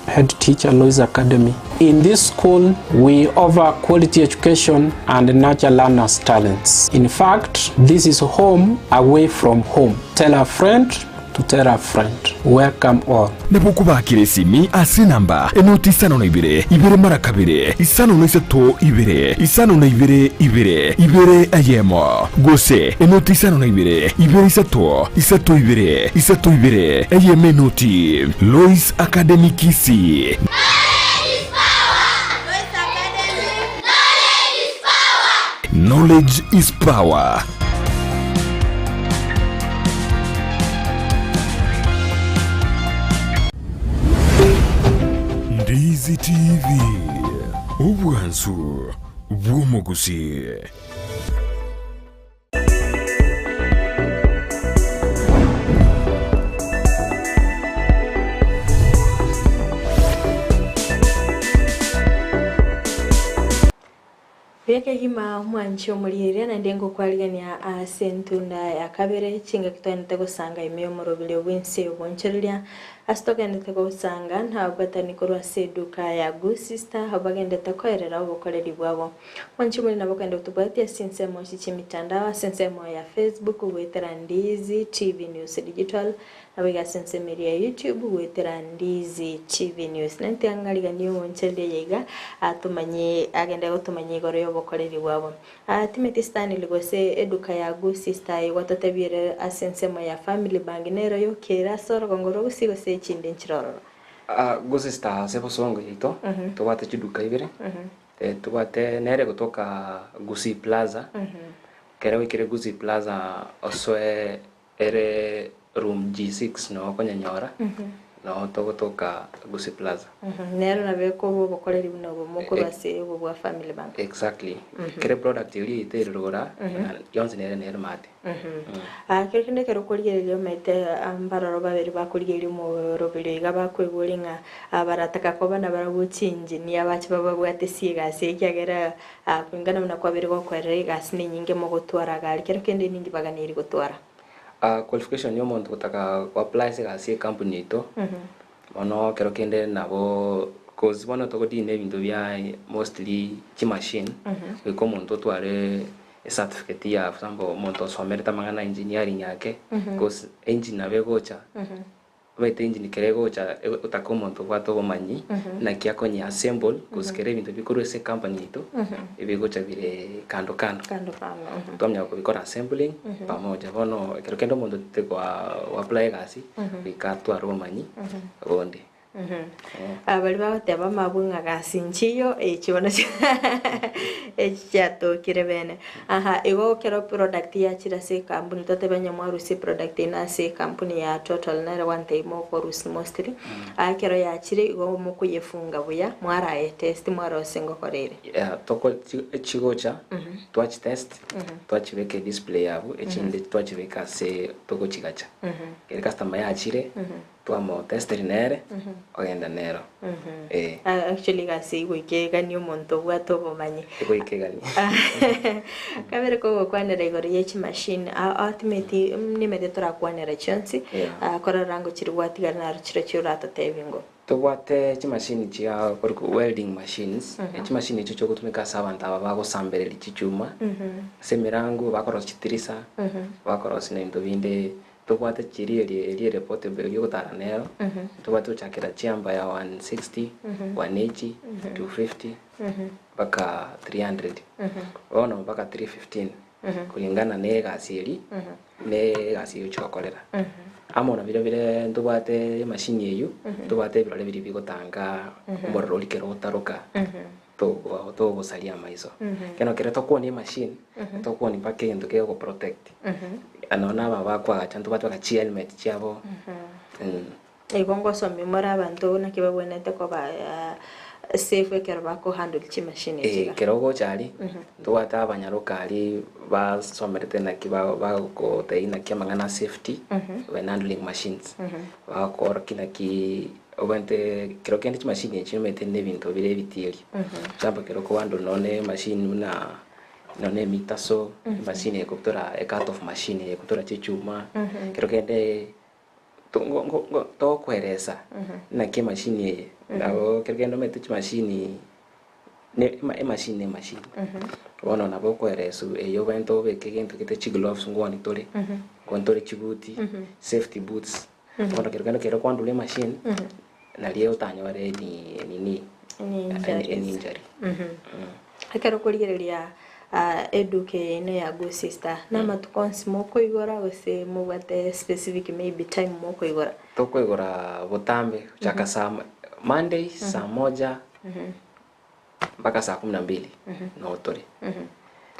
head teacher Lois Academy. In this school, we offer quality education and nurture learners' talents. In fact, this is home away from home. Tell a friend to tell a friend. Welcome all. Nabo okobakera esimi ase enamba enoti isano na ibere, ibere mara kabere, isano na isato ibere, isano na ibere ibere, ibere eyemo, gose enoti isano na ibere, ibere isato, isato ibere, isato ibere, eyemo enoti. Lois Academy Kisii. Knowledge is power. Ndizi TV, obwansu bw'omogusii. Buya kegima omwanchi omorieria naende ngokwarigania ase entunda ya kabere chingaki togenderete gosanga ime y'omoroberio bw'ense y'obonchoreria ase togenderete gosanga nababwatani korwa ase eduka ya Good Sister abwo bagenderete koerera obokoreri bwabo. Mwanche more nabo kogenda gotobwatia ase ensemo echi chi'emitandao ase ensemo ya Facebook goetera Ndizi TV News Digital, naboigo ase ensemo eria ya YouTube goetera Ndizi TV News. Nente ang'ariganie omonchereria eye iga atomanyie agende gotomanyia igoro y'obokoreri bwabo. Timothy Stanley gose eduka ya Gusii Star igo atotebiere ase ensemo ya Family Bank nero yokere ase orogongo rwa Gusii gose echinde nchire ororo. Gusii Star ase bosongo yaito tobwate chiduka ibere. Tobwate nere gotoka Gusii Plaza, ekero oikire Gusii Plaza osoe ere room G6 noo okonyenyora, noo togotoka Gusii Plaza. Nero nabo ekorwa obokoreri buna obomo korwa ase obo bwa Family Bank. Exactly. Kere product eria yaito ere rogoro yonsi nere nere maate. Kero kende ekero okorigereria omanyete mbaroro babere bakorigereria omoroberi oyo iga bakoiboria ng'a barataka koba nabarabwo chiengineer bache bababwate ase egasi ekiagera kulingana buna kwabeire gokoerera egasi nenyinge mogotwara iga aria kero kende ninki baganeiri gotwara? Qualification ya omonto gotaka go apply ase egasi ye ekampuni yaito, Bono kero kende nabo cause bono togodeal na ebinto bia mostly chimachine, goika omonto otware ecertificate ya for example omonto osomerete amang'ana ya engineering ake, cause engine nabo egocha, omanyete engine kere egocha egotaka omonto obwate obomanyi naki akonye assemble cause kere ebinto bikorwa ase ecompany yaito, ebigocha bire kando kando. Kando kando. Twamanya kobikora assembling pamoja, bono ekero kende omonto otete go apply egasi. Goika atware obomanyi bonde. Baria bagoteba amabwe ng'a gasi nchiyo, echi bono echi chiatokire bene. Aha, igo ekero product yachire ase ekampuni, totebe onye mwarusia eproduct eye ase ekampuni ya Total nere gwantebia mokorusia mostly, ekero yachire igo mokoyefunga buya, mwarayetest mwarosia ngokora ere. Yeah, toko chigocha twachitest, twachibeka edisplay yabo, echinde twachibeka ase togochigacha. Ekero customer yachire, twamotesteri nere, ogenda nero. Eh. Actually egasi eyio goika eganie omonto obwate obomanyi. Goika eganie. Kabere kogokwanera igoro ye chimachine, ultimately nimanyete torakwanera chionsi, Yeah. korora ngochiri gwatigara naro chirochio oratotebie ngo. Tobwate chimashini chia korokwa welding machines, chimashini echio chiogotumeka ase abanto aba bagosambereria chichuma, ase emerango, bakorosia chitirisa, bakorosia na ebinto binde. Tobwate chiria eria eria ere portable eria ogotara nero, tobwate gochakera chiamba ya 160, 180, 250, mpaka 300, bono mpaka 315, kulingana na egasi eria, na egasi ogochia gokorera. Amo na bire bire ntobwate emashini eywo, ntobwate ebirore biria bigotanga omorero oria kero otaroka, togo togosaria amaiso. Ekero kere tokuonia emashini, tokuonia mpaka egento kegoprotect. Nonya na aba bakoagacha ntobwate mpaka chihelmet chiabo. Igo ngosomia more abanto naki babwenerete koba safe ekero bakohandle chimashini echi iga. Ekero ogocha aria, ntobwate abanyaroka aria basomerete naki bagotebia naki amang'ana a safety when handling machines. Bagokoorokia naki obwenerete kero kende chimashini echi omanyete na ebinto bire ebitieri. Example ekero okohandle nonye na emashini buna nonye na emitaso, emashini ekobutora ecut off machine ekobutora chichuma, kero kende Togokoeresa naki emashini eye, nabo ekero kende omanyete chimashini ne emashini ne emashini. Bono nabo okoereswa eye obwenerete obeke egento gete chigloves ngwani tore, ngwani tore chibuti, safety boots. Bono kero kende ekero kwandure emashini, nario otanyore any nini, any injury. Ekero okorigereria eduka eye yaino ya Go Sister, namatuko onsi mokoigora gose mobwate specific maybe time mokoigora? Tokoigora botambe gochaka saa Monday saa moja mpaka saa kumi na mbili noo tore.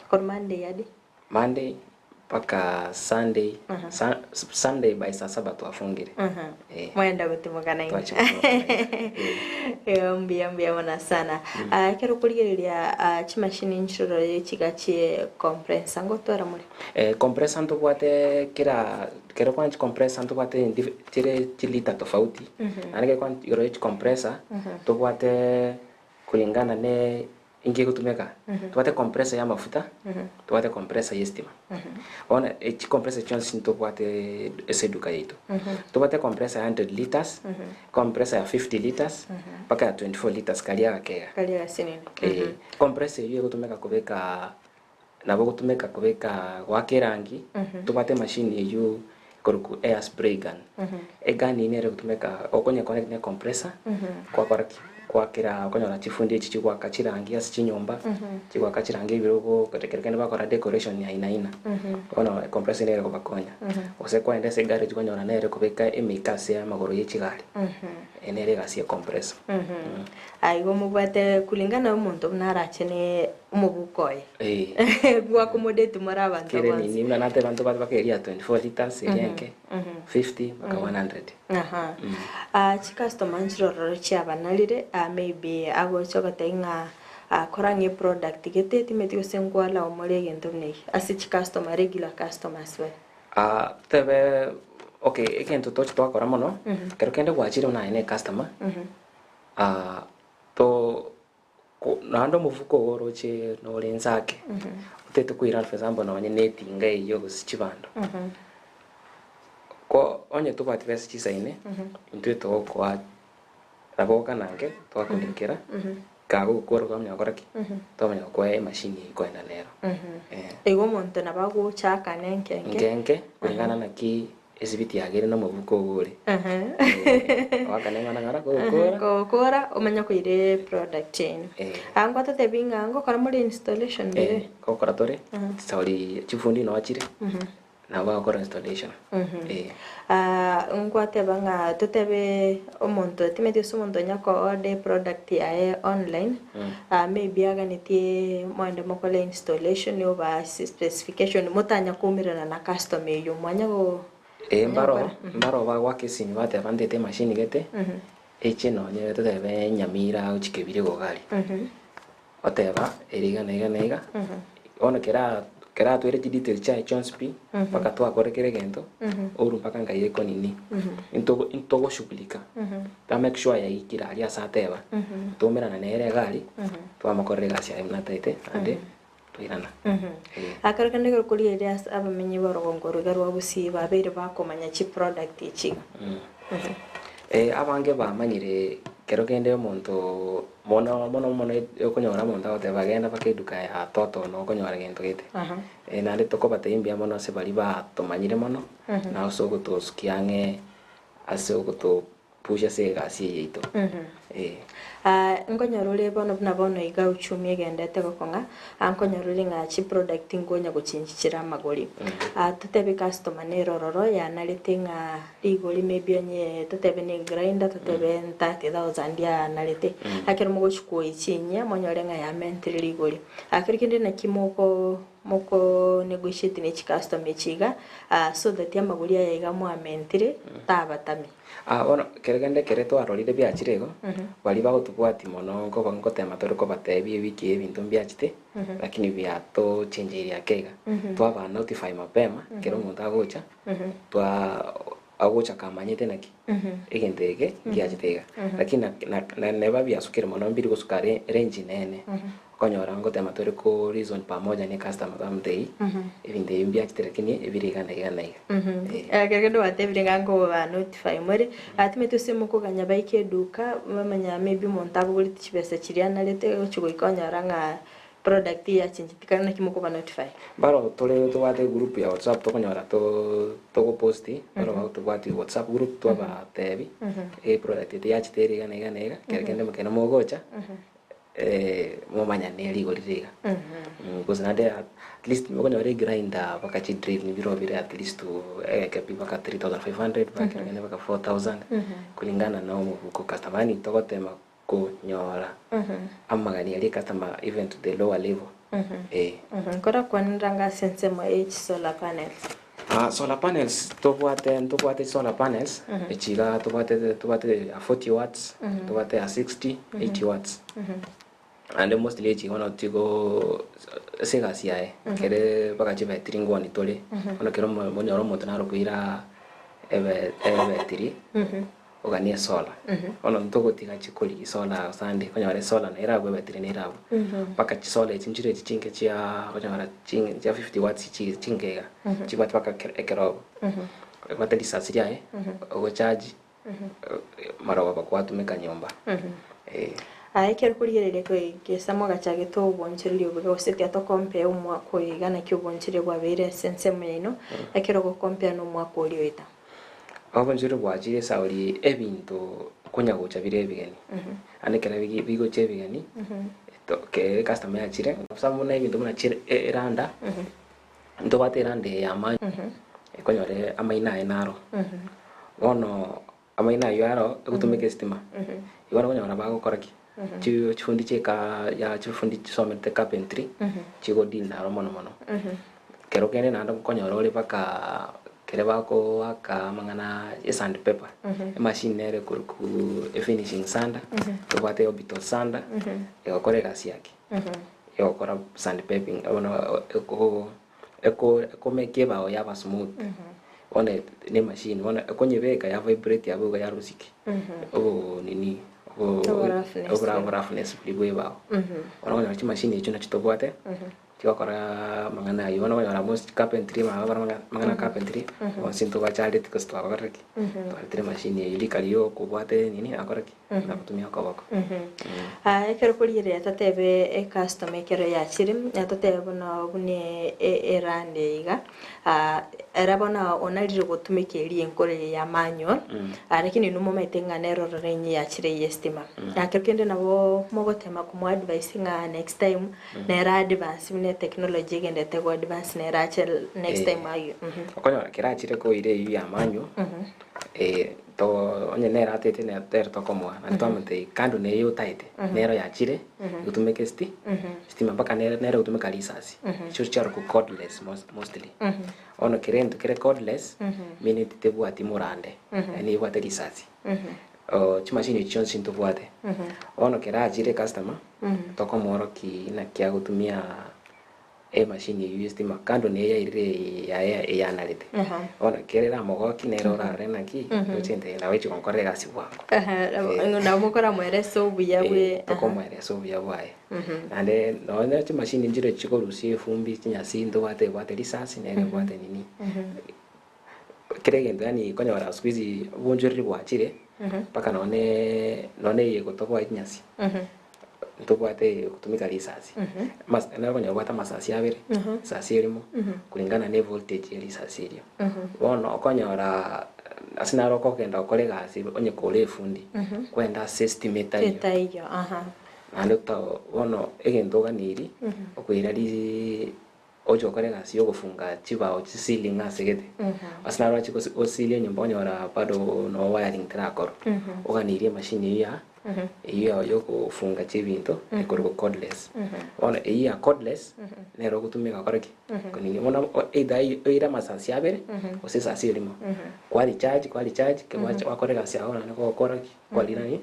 Korwa Monday hadi? Monday mpaka Sunday, Sunday by saa saba twafungire. Eh. Mwenda gotimoka nainwe. Twachia gotimoka nainwe. Eh. Mbuya mbuya mono sana. Ekero okorigereria chimashini nchiroro chiga chie compressor ngotwara more? Compressor ntobwate kera kero kwanchi compressor ntobwate chire chilita tofauti. Naende ekero kwanchi igoro ye chicompressor ntobwate kulingana ne Inki egotumeka? Tobwate compressor ya amafuta, tobwate compressor ya estima. Bono echi compressor chionsi ntobwate ase eduka yaito. Tobwate compressor ya 100 litres, compressor ya 50 litres, mpaka ya 24 litres karia agakega. Karia agasinini. Eh, compressor eywo egotumeka kobeka nabo egotumeka kobeka goaka erangi, tobwate emachine eywo ekorokwa air spray gun. Egun eywo nere egotumeka okonya connect ne compressor, kwakora ki? Kwakera okonyora chifundi echi chigoaka chirangi ase chinyomba, chigoaka chirangi ebirogo, ekero kende bakora decoration ya aina aina. Bono ecompressor nere ekobakonya. Gose kwaenda ase egarage kwanyora nere ekobeka emeika ase amagoro ye chigari, eye nere egasi ya ecompressor. Aya igo mobwate kulingana na omonto buna arache ne omobuko oye. Eh. Gwakomodeti more abanto Kere bonsi. nini buna nateba ntobwate mpaka eria ya 24 litres eria enke, 50 mpaka 100. Aha. Chicustomer nchirororo chiabanarire, maybe agocha ogotebia ng'a kora ng'a eproduct gete etimeti gose nkwalao more egento buna eke ase chicustomer regular customers bare. Totebe okay egento tochi twakora mono, ekero kende gwachire buna aye na ecustomer, to Naende omofuko ogo oroche nore inse ake, otagete koira for example nonye na etinga eyio gose chibando, ko onye tobwati besa chisaine, intwe togokoa nabo ogokana nke twakorikera, kagokora twamanya gokora ki? Twamanya gokoa emachine eyio koenda nero eh. Igo omonto nabo agocha akane enke enke. Nke nke kulingana naki Esibiti yagere nomobuko ogo ore. Oakane ng'ana ng'ora kogokora. Kogokora omanye koira eproduct eye. Aa ngwatotebi ng'a ngokora more installation mbere? Gokora tore, sorry chifundi noo chire, nabo bagokora installation. Ngwateba ng'a totebe omonto timanyeti gose omonto onya ko order eproduct yaye online, maybe aganetie moende mokore installation oba ase specification motanya koumerana na customer eywo mwanya go Ee mbaro, mbaro bagoaka esimi bateba ntete emachine gete, eche nonye totebe Nyamira gochia Kebiri iga iga aria. Oteba ere iga na iga na iga, bono kera keratwere chidetails chiaye chionsi pi, mpaka twakore kera egento, ourwe mpaka nkai ekonini. Ntogo ntogoshughulika, twa make sure yaikire aria ase ateba, twaumerana nere iga aria, twamokorera egasi yaye buna ataete, naende twairana. Eh. Akero kende ekero korigereria ase abamenyi b'orogongo oroiga rwa Gusii babeire bakomanya chiproduct echi iga. Eh, abange bamanyire kero kende omonto mono mono mono okonyora omonto agoteba genda mpaka eduka ya toto noo okonyora gento gete. Naende tokobatebia mbuya mono ase baria batomanyire mono, na ase ogotosukia ang'e ase ogoto. gotopush ase egasi eye yaito. Eh. Ah, nkonyora ore bono buna bono iga uchumi egendete gokong'a, ah, nkonyora ore ng'a chiproduct nkonya gochengi chire amagori. Ah, totebe customer nere ororo yanarete ng'a rigori maybe onye totebe ne egrinder totebe 30,000 yanarete, ekero mogochi koyia chinyia monyore ng'a yamentire rigori. Ah, kero kende naki moko moko negotiate ne chicustomer echi iga, ah, so that amagori aya iga mwamentire tabatami. Ah, bono kere kende ekere twarorire biachire igo, baria bagotobwatia mono nkoba nkotema tore kobatebia ewiki eye ebinto mbiachete, lakini biatochenjeirie ake iga. Twaba notify mapema, ekero omonto agocha, twa agocha kamanyete naki, egento eke ngiachete iga. Lakini na na na neba biasukire mono mbiri gosuka re range nene, okonyora ngotema tore ko reason pamoja ne customer twamotebia, ebinto ebi mbiachete lakini ebire iga na iga na iga. Eh. Ekero kende gwatebire ng'a nkoba notify more, timanyeti gose mokoganya baike eduka, bamanya maybe omonto abogoreti chibesa chiria anarete ogochi goika onyora ng'a product eyachencheti kare naki mokoba notify? Baro tore tobwate egroup ya WhatsApp tokonyora to togopost, baro bagotobwatia WhatsApp group twabatebi, eproduct eye yachete ere iga na iga na iga, kero kende mokende mogocha, momanyane rigori riga. Gose naende at least okonyora egrinder mpaka chidrill nibiro bire at least egeke pi mpaka 3500 mpaka kero kende mpaka 4000 kulingana na omobuko customer yaani togotema konyora amagani aria ecustomer even to the lower level eh. Nkorakwanera ng'a ase ensemo ye chisolar panels. Ah, solar panels tobwate ntobwate solar panels echi iga tobwate tobwate ya 40 watts, tobwate ya 60, 80 watts. Naende mostly echi bono tigo ase egasi yaye kere mpaka chibetiri ngwoni tore, bono kero omo onyore omonto naro koira ebe ebetiri oganie esolar, bono ntogotiga chikori solar gose okonyora esolar naye eragwe ebetiri naye eragwe, mpaka chisolar echi nchire echi chinke chia okonyora chin chia 50 watts chi chinke iga, chibwate mpaka ekero ekerogo, ebwate risasi riaye, ogocharge marogoba kwatumeka nyomba eh. Aye ekero okorigereria gesa mwagachagete obonchoreria obo iga gose tiga tokompea omwaka oyo iga naki obonchoreria bwabeire ase ensemo yaino, ekero ogokompea na omwaka oria oeta. Obonchoreria bwachire esauri ebinto konya gocha bire ebigeni, naende ekero bigi bigocha ebigeni, to kere ecustomer yachire, some buna ebinto buna chire eranda, ntobwate eranda eye ya amaani, ekonyora amaino aye naro, bono amaino aywo aro, egotumeka estima, igo bono okonyora bagokora ki? Chi chifundi chia eka ya chifundi chisomete carpentry, chigo deal naro mono mono. Kero kende naende okonyora ore mpaka kere bakoaka amang'ana ya sand paper, emachine nere ekorokwa efinishing sander, tobwate orbital sander, egokora egasi yake. Egokora sand paping bono eko eko ekomake ebao yaba smooth, bono ne emachine bono ekonyebeka ya vibrate abwo iga yarusia ki? Obo nini obo Obo obora roughness boria bwa ebao. Bono okonyora chimashini echio nachio tobwate, chigokora amang'ana aywo. Bono okonyora most carpentry bagokora amang'ana ya carpentry, bonsi ntobachareti gose twabakorire ki? Twaretire emachine eywo rika riria okobwate nini nakora ki? Nagotumia okoboko. Aa ekero korigereria totebe ecustomer ekero yachire, totebe buna buna erande eye iga, ere bono onarire gotumeka eria enkoro eye ya manual, lakini inwe momanyete ng'a nere ororo enye yachire eye estima. Ekero kende nabo mogotema komo advise ng'a next time nere advance buna etechnology egenderete go advance nere ache next time aywo. Okonyora kera achire koira eywo ya manual, to onye nere ataete nere tokomoa naende twamotebia kando na eye otaete nero yachire egotumeka esti estima mpaka nere nere egotumeka risasi echio chiarokwa cordless mostly. Bono kera egento kere cordless meaning tebwati morande yaani ebwate risasi. Chimashini echio chionsi ntobwate. Bono kera achire ecustomer tokomoorokia naki agotumia emachine eyio y'estima kando na eyairire yaye eyanarete. Bono kere eramogoki nere orarore naki ndoche nte nabo echi gonkorera egasi bwango. Nabo mokoramoeresa obuya bwe Tokomoeresa obuya bwaye. Naende nonya chimashini nchire chikorusia efumbi chinyasi ntobwate ebwate risasi nere ebwate nini. Kera egento yaani okonyora siku hizi obonchoreri bwachire mpaka nonye nonye eye egotoboa chinyasi ntobwate eye egotumeka risasi. Amas nere okonyora obwate amasasi abere, risasi erimo kulingana na evoltage ya risasi erio. Bono okonyora. Ase naro okogenda gokora egasi onye kore efundi, kwenda ase estima etaiyo. Etaiyo, aha. Naende ota bono egento oganeiri, okoira ri oche gokora egasi ya ogofunga chibao chi ceiling ase gete. Ase naro orache gosi gosilia enyomba okonyora bado no wiring terakorwa. Oganeirie emachine eywo ya eywo ya ogofunga chibinto ekorokwa cordless. Bono eywo ya cordless, nero ogotumeka gokora ki? Konini bono either oire amasasi abere gose esasi erimo. Kwa recharge kwa recharge ekero gwacha gwakora egasi yago naende gogokora ki? Kwarira ng'i?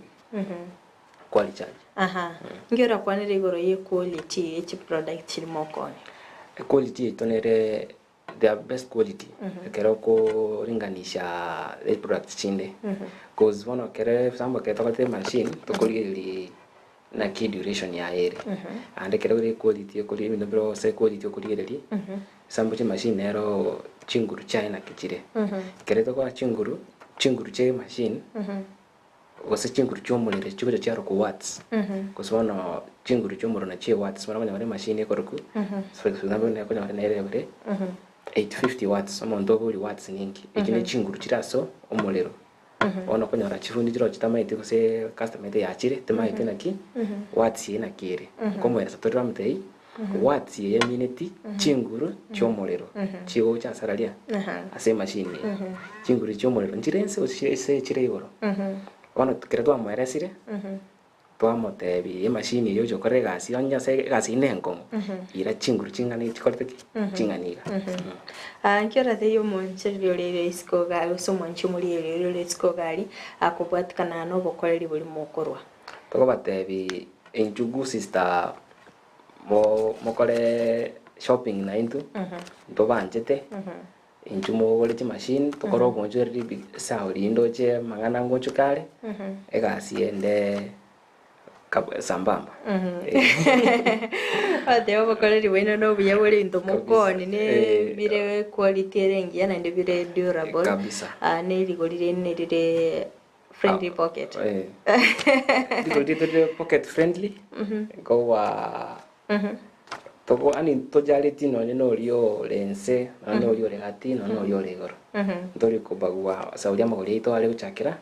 Kwa recharge. Aha. Nki orakwanere igoro ye quality ye chiproduct chiri mokoonia? Equality yaito nere the best quality ekero okoringanisha eproduct chinde. Cause bono ekero example ekero tokoreta emachine tokorigereria naki eduration yaye ere. Naende ekero ore equality okori ebinto mbire gose equality okorigereria, example chimachine nero chinguru chiaye naki chire. Ekero tokoa chinguru, chinguru chia emachine. Gose chinguru chi'omorero chigocha chiarokwa watts, gose bono chinguru chi'omorero nachio ewatts, bono okonyora emachine ekorokwa for example buna okonyora nere ere 850 watts, omonto oborie watts ninki, echio ne chinguru chire ase omorero. Bono okonyora chifundi chirochio chitamaeti gose customer ete yachire temaeti naki watts eye naki ere, nkomoeresa tore twamotebi watts eye emineti chinguru chi'omorero chigocha ase araria ase emachine eye. Chinguru chi'omorero nchire inse gose chire ase chire igoro. Bono ekero twamoeresire, twamotebi emachine eye oche okore egasi onye ase egasi eye nenkong'u, ira chinguru ching'ana echi chikorete ki? Ching'ana iga. Nki oratebie omonchereri ore ere isiko iga gose omwanchi omoriereri ore isiko iga aria, akobwatikana nobokoreri boria mokorwa? Tokobatebi enchugu sister mo mokore shopping naintwe, ntobanchete, intwe mogore chimachine tokore obonchoreri bi sawa rinde oche amang'ana ngochoke are, egasi ende kab sambamba. Bateba obokoreri bwaino na obuya bore into Kabisa, mokoni ne eh. bire quality ere engiya naende bire durable, Kabisa. na erigori rinde rire Friendly pocket. Eh. Rigori riaito rire pocket friendly. Nkoba toko yaani tojareti nonye na oria ore nse, nonye na oria ore gati, nonye na oria ore igoro. Ntori kobagua ase oria amagori aito are gochakera,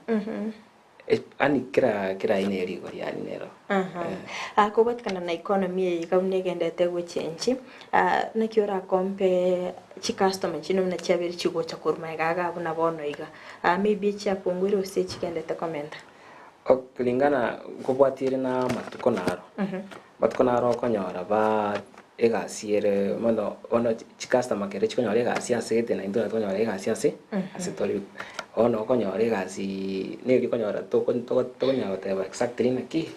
yaani kera kera aina ya rigori yaani nero. Aha. Kobwatikana na economy eye iga buna egenderete gochengi, naki orakompe chicustomer chinde buna chiabeire chigocha korwa magega iga buna bono iga. Maybe echiapunguire gose echigendete komenta. Kulingana nkobwatiire na amatuko naro, amatuko naro okonyora ba egasi ere mono bono chicustomer kere chikonyora egasi ase gete naintwe nabo tokonyora egasi ase ase tore. Bono okonyora egasi neri okonyora toko toko tokonyara goteba exactly naki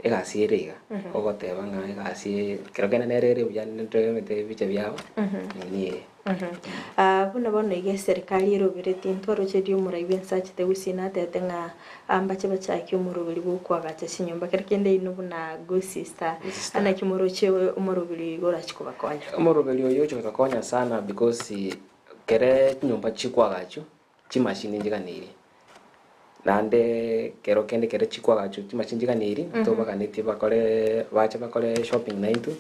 egasi ere iga, ogoteba ng'a egasi kero kende nere ere buya ntoemete ebicha biabo nini eye. Buna bono iga eserikari eroberetie ntwarocherie omorai bw'ense achete gusii natebete ng'a mbache bachake omoroberi bw'okoagacha chinyomba kera kende inwe buna good sister naki moroche omoroberi oyo iga orache kobakonya. Omoroberi oyo ogocha gotokonya sana because kere chinyomba chikoagachwa chimashini nchiganeiri, naende kero kende ekero chikwagachwa chimashini nchiganeiri, ntobaganetie bakore bache bakore shopping naintwe,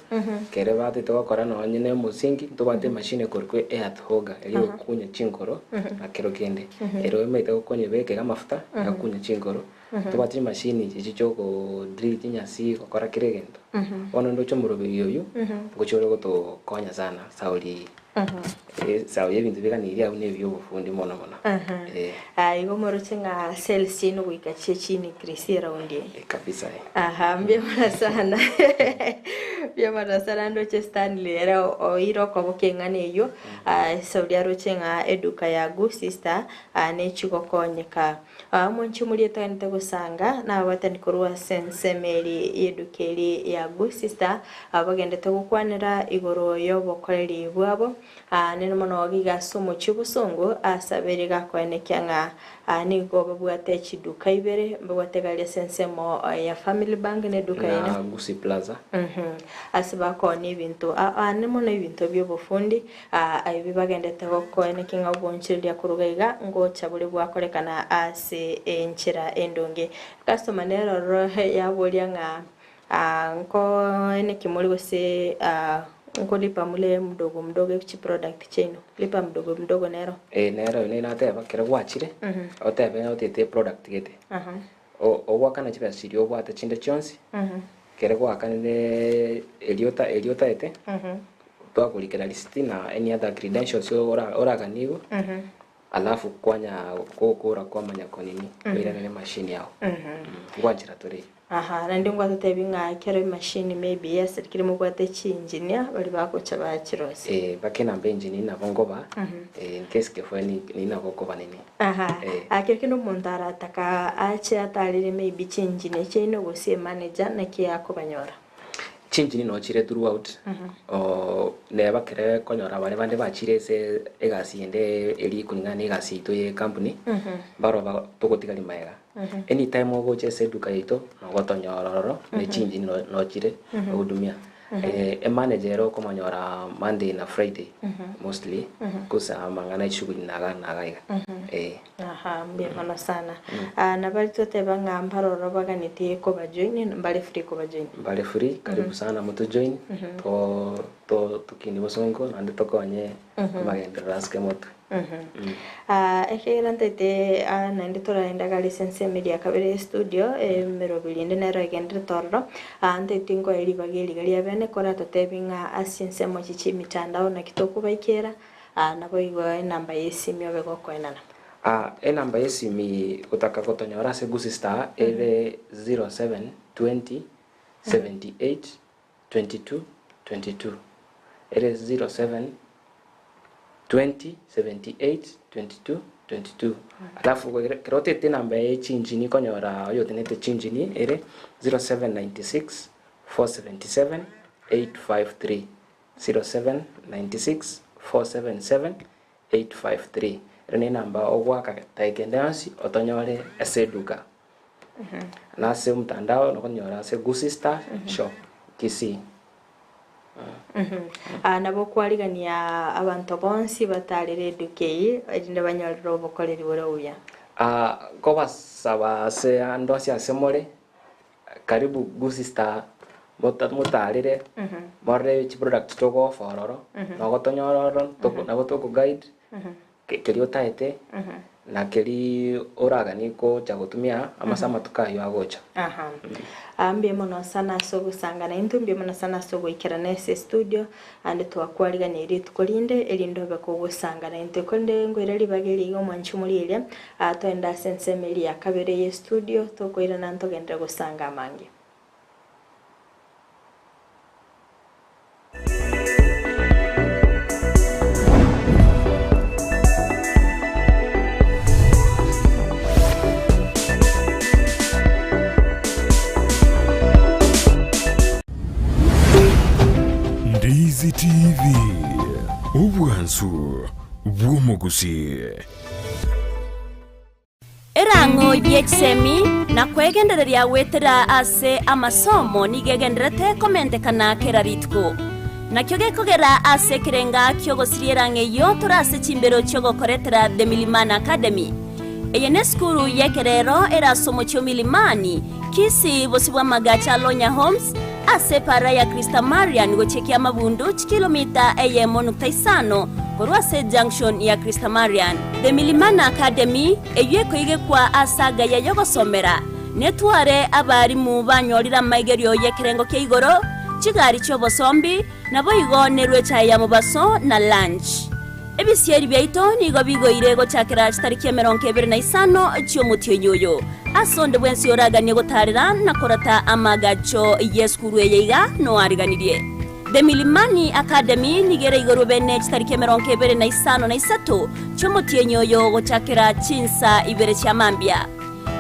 kere batete gokora nonye na omosingi, ntobwate emashini ekorokwa earth auger eria egokunya chinkoro na kero kende. Ero omanyete gokonyebeka iga amafuta, yakunya chinkoro, ntobwate chimashini echi chia ogo drill chinyasi gokora kera egento. Bono ndoche omoroberi oywo, ngochia ore gotokonya sana sauri. Esao y'ebinto biganirie abwo nebi obofundi mono mono. Eh. Ah, igo moroche ng'a sales chiaino goika chie chiincrease eround eye. Eh, kabisa eh. Aha, mbuya mono sana. Mbuya mono sana ndoche Stanley ere oire okoboka eng'ana eyio. Ah, esauri aroche ng'a eduka ya Good Sister ah, nechigokonyeka. Omonche omoria otagete gosanga nababatani korwa ase ensemo eria y'eduka eria ya Good Sister, bagendete gokwanera igoro y'obokoreri bwabo. Nere mono iga ase omochie obosongo asabeire gakoenekia ng'a nigo babwate chiduka ibere, mbabwate egari ase ensemo ya Family Bank na eduka Na ere. Gusii Plaza. Ase bakoonia ebinto aane mono ebinto bi'obofundi. Ebi bagendete gokoenekia ng'a oboonchoreria koruga iga ngocha bore bwakorekana ase enchera endonge. Customer nere ororo yaboria ng'a nkoenekia more gose. Nkolipa mule mdogo mdogo chiproduct chiaino, lipa mdogo mdogo nero. Eh nero nere nateba ekero gwachire, otebe ng'a otete eproduct gete, ogoakana chibesa chiria obwate chinde chionsi, ekero gwakanire eria ota eria otaete, twakorikera receipt na any other credentials ora oraganigwe, alafu kwanya gokora kwamanya konini, oiranere emachine yago. Ngwanchera tore igo. Aha, naende ngwatotebi ng'a ekero emachine maybe yasirikire mobwate chiengineer baria bagocha bachirosia. Eh, mpaka enamba engineer nabo nkoba, eh, in case kefwe ni ni nabo okoba nini. Aha, Eh. ah, kero kende omonto arataka ache atarere maybe chiengineer chiaino gose emanager naki akobanyora? Chiengineer noo chire throughout, oo neba ekere okonyora baria bande bachire ase egasi ende eria ekulingana na egasi yaito ya ecompany, mbaro ba togotigaria magega. Anytime ogocha ase eduka yaito nogotonyora ororo ne chinjini nochire ohudumia. Emanager ere okomonyora Monday na Friday mostly gose amang'ana eshughuli naga naga iga eh. Aha, mbuya mono sana. Ah, nabari twateba ng'a mbare ororo baganetie kobajoin, mbare free kobajoin. Mbare free, karibu sana motojoin to to tokinie bosongo naende tokonye amagenderero ase kemotwe. Ekiagera ntaete naende toraende agare ase ensemo eria ya kabere y'estudio, emeroberi ende nero egenderete ororo, ntaete nkoe ribaga eri iga ria bene koratotebi ng'a ase chinsemo echi chi'emitandao naki tokobaikera, naboigo enamba y'esimi obe gokoenana. Enamba y'esimi gotaka gotonyora ase Gusii Star ere 0720 78 22 22 ere 07 20 78 22 22 alafu ekero otete enamba ya echinjini konyora oyotenete chinjini ere 0796 477 853 0796 477 853 ere ne enamba ogwaka dakika ende yonsi otonyore ase eduka. Na ase omotandao nokonyora ase Gusii Star Shop Kisii. Aa nabo okwarigania abanto bonsi batarire eduka eyio, erinde banyorere obokoreri bore obuya. Aa nkobasaba ase ande onsi ase more, karibu Gusii Star motarire, morore chiproduct togofa ororo, nogotonyora ororo, nabo tokoguide. Keria otaete, na keria oraganie gocha gotumia amase amatuko ayio agocha. Aha. Ah, mbuya mono sana ase ogosanga naintwe, mbuya mono sana ase ogoikerana ase estudio, ande twakwariganirie rituko rinde, erinde obe kogosanga naintwe. Korende nkoira ribaga eri iga omwanchi omorieria, ah, toende ase ensemo eria ya kabere y'estudio, tokoirana ntogenderere gosanga amange. Ndizi TV, obwansu bw'omogusii. Erang'o y'echisemi na kwegendereria goetera ase amasomo nigo egendererete komentekana kera rituko. Nakio gekogera ase ekerenga ki'ogosiria erang'o eyio tore ase chimbero chi'ogokoretera The Milimani Academy. Eye nesukuru y'ekerero ere ase omochie o Milimani, Kisii, bosio bw'amagacho a Lonya Homes, ase epaara ya Christa Marian gochia Kiamabundu, chikilomita eyemo nukta isano korwa ase junction ya Christa Marian. The Milimani Academy, eyio ekoigekwa ase agaya y'ogosomera, netware abarimu banyorire amaigerio y'ekerengo kia igoro, chigari chi'obosombi, naboigo nerwe echae ya mobaso na lunch. Ebisieri biaito nigo bigoire gochakera chitariki emerongo ebere na isano chi'omotienyi oyo. Ase onde bwensi oraganie gotaarera na korata amaagacho y'esukuru eye iga noariganirie. The Milimani Academy nigo ere igorwe bene chitariki emerongo ebere na isano na isato chi'omotienyi oyo gochakera chinsa ibere chia mambia.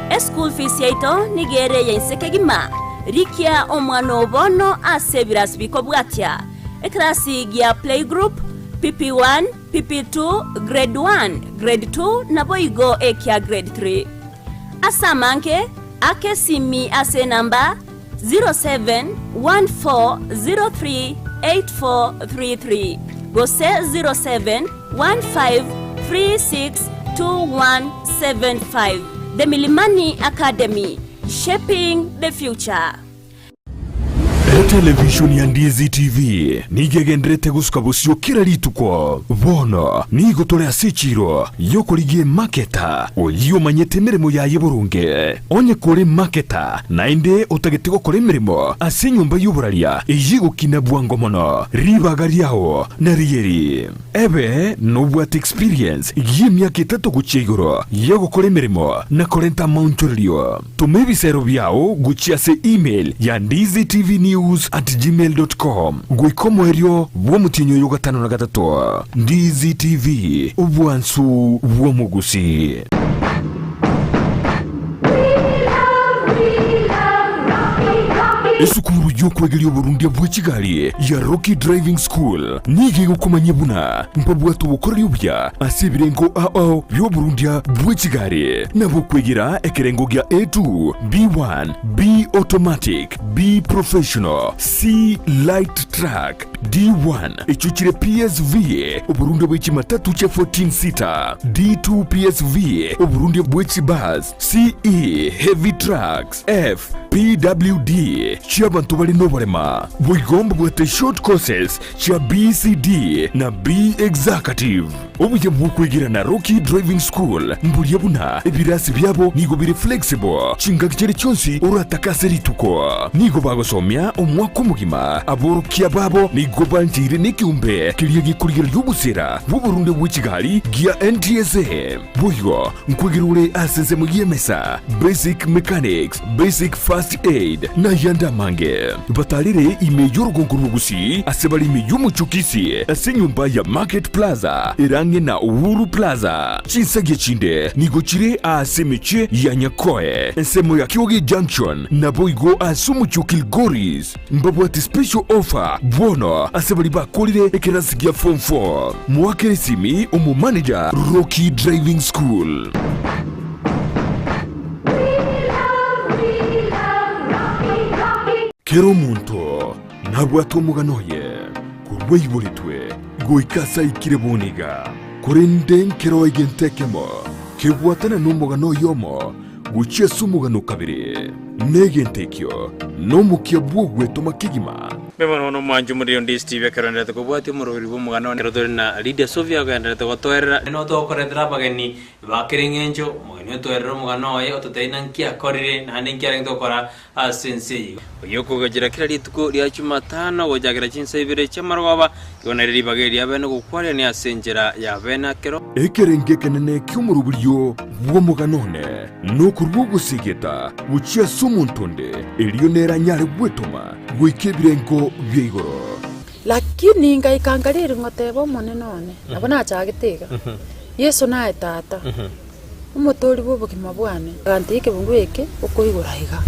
Eschool fees yaito nigo ere eya inse kegima. Rikia omwana oo bono ase ebirasi bikobwatia. Ekerasi gia Playgroup, PP1, PP2, Grade 1, Grade 2 naboigo ekia Grade 3. Ase amange, aka esimi ase enamba 0714038433 gose 0715362175. The Milimani Academy, Shaping the Future. Etelevishoni ya Ndizi TV nigo egendererete gosuka bosio kera rituko. Bono nigo tore ase echiiro y'okorigia emaketa oyio omanyete emeremo yaye boronge. Onye kore emaketa naende otagete gokora emeremo ase enyomba y'oboraria eyio egokina bwango mono, ribaga riao narieri. Ebe nobwate experience y'emiaka etato gochia igoro y'ogokora emeremo na korenta amaonchorerio. Toma ebisero biao gochia ase email ya ndizitvnews@gmail.com goika omoerio bw'omotienyi oyo gatano na gatato. Ndizi TV, obwansu bw'omogusi. Esukuru y'okwegeria oborundia bwe chigari ya Rocky Driving School nigo egokomanyia buna mbabwate obokoreri obuya ase ebirengo ao bi'oborundia bwe chigari, nabo okwegera ekerengo gia A2, B1, B Automatic, B Professional, C Light Truck, D1 echio chire PSV, oborundia bwe chimatatu chia 14 seater, D2 PSV, oborundia bwe chibus, CE, Heavy Trucks, F, PWD, chi'abanto bare noborema. Boigo mbabwate short courses chia BCD na B Executive. Obuya bw'okwegera na Rocky Driving School mboria buna ebirasi biabo nigo bire flexible chingaki chiria chionsi oratake ase rituko. Nigo bagosomia omwaka omogima. Aborokia babo nigo bancheire nekeombe keria gekorigereria obosera bw'oborunde bwe chigari gia NTSA. Boigo nkwegera ore ase ensemo y'emesa, basic mechanics, basic first aid, na ayande amange. Batarere ime y'orogongo rw'Ogusii ase bare ime y'omochie o Kisii ase enyomba ya Market Plaza ere ang'e na Uhuru Plaza. Chinsagia chinde nigo chire aase emechie ya Nyakoe, ensemo ya Kioge Junction, naboigo ase omochie o Kilgoris. Mbabwate special offer bono ase baria bakorire ekerasi gia form 4. Moakere esimi omomanager Rocky Driving School. Kera omonto nabwate omogano oye korwa aiboretwe goika ase aikire bono iga, korende nkero egento ekemo kebwatana nomogano oyomo gochia ase omogano kabere, na egento ekio nomokia bw'ogwetoma kegima. Mbe bono omwancho omoriri onde Steve ekero enderete kobwatia omoroberi bw'omogano one ekero tore na Lydia Sofia ogenderete gotoerera. Nere otokoretera abageni ba kera eng'encho, omogeni otoerere omogano oye ototebie naki akorire naende nki arenge gokora ase ense eye. Oyio okogechera kera rituko ria Jumatano gochakera chinsa ibere chi'amarogoba, igo nere ribaga eria bene gokwarerania ase enchera ya bene akero. Ekerengo ekenene ki'omoroberio bw'omogano one nokorua ogosegeta gochia ase omonto onde, erio nere anyare gwetoma goika ebirengo bia igoro. Lakini ngaika nkariri ngoteba Omonene one, nabo nachagete iga, Yeso naye Tata, Omotoori bw'obogima bwane. Agantebi ekebungo eke okoigora iga.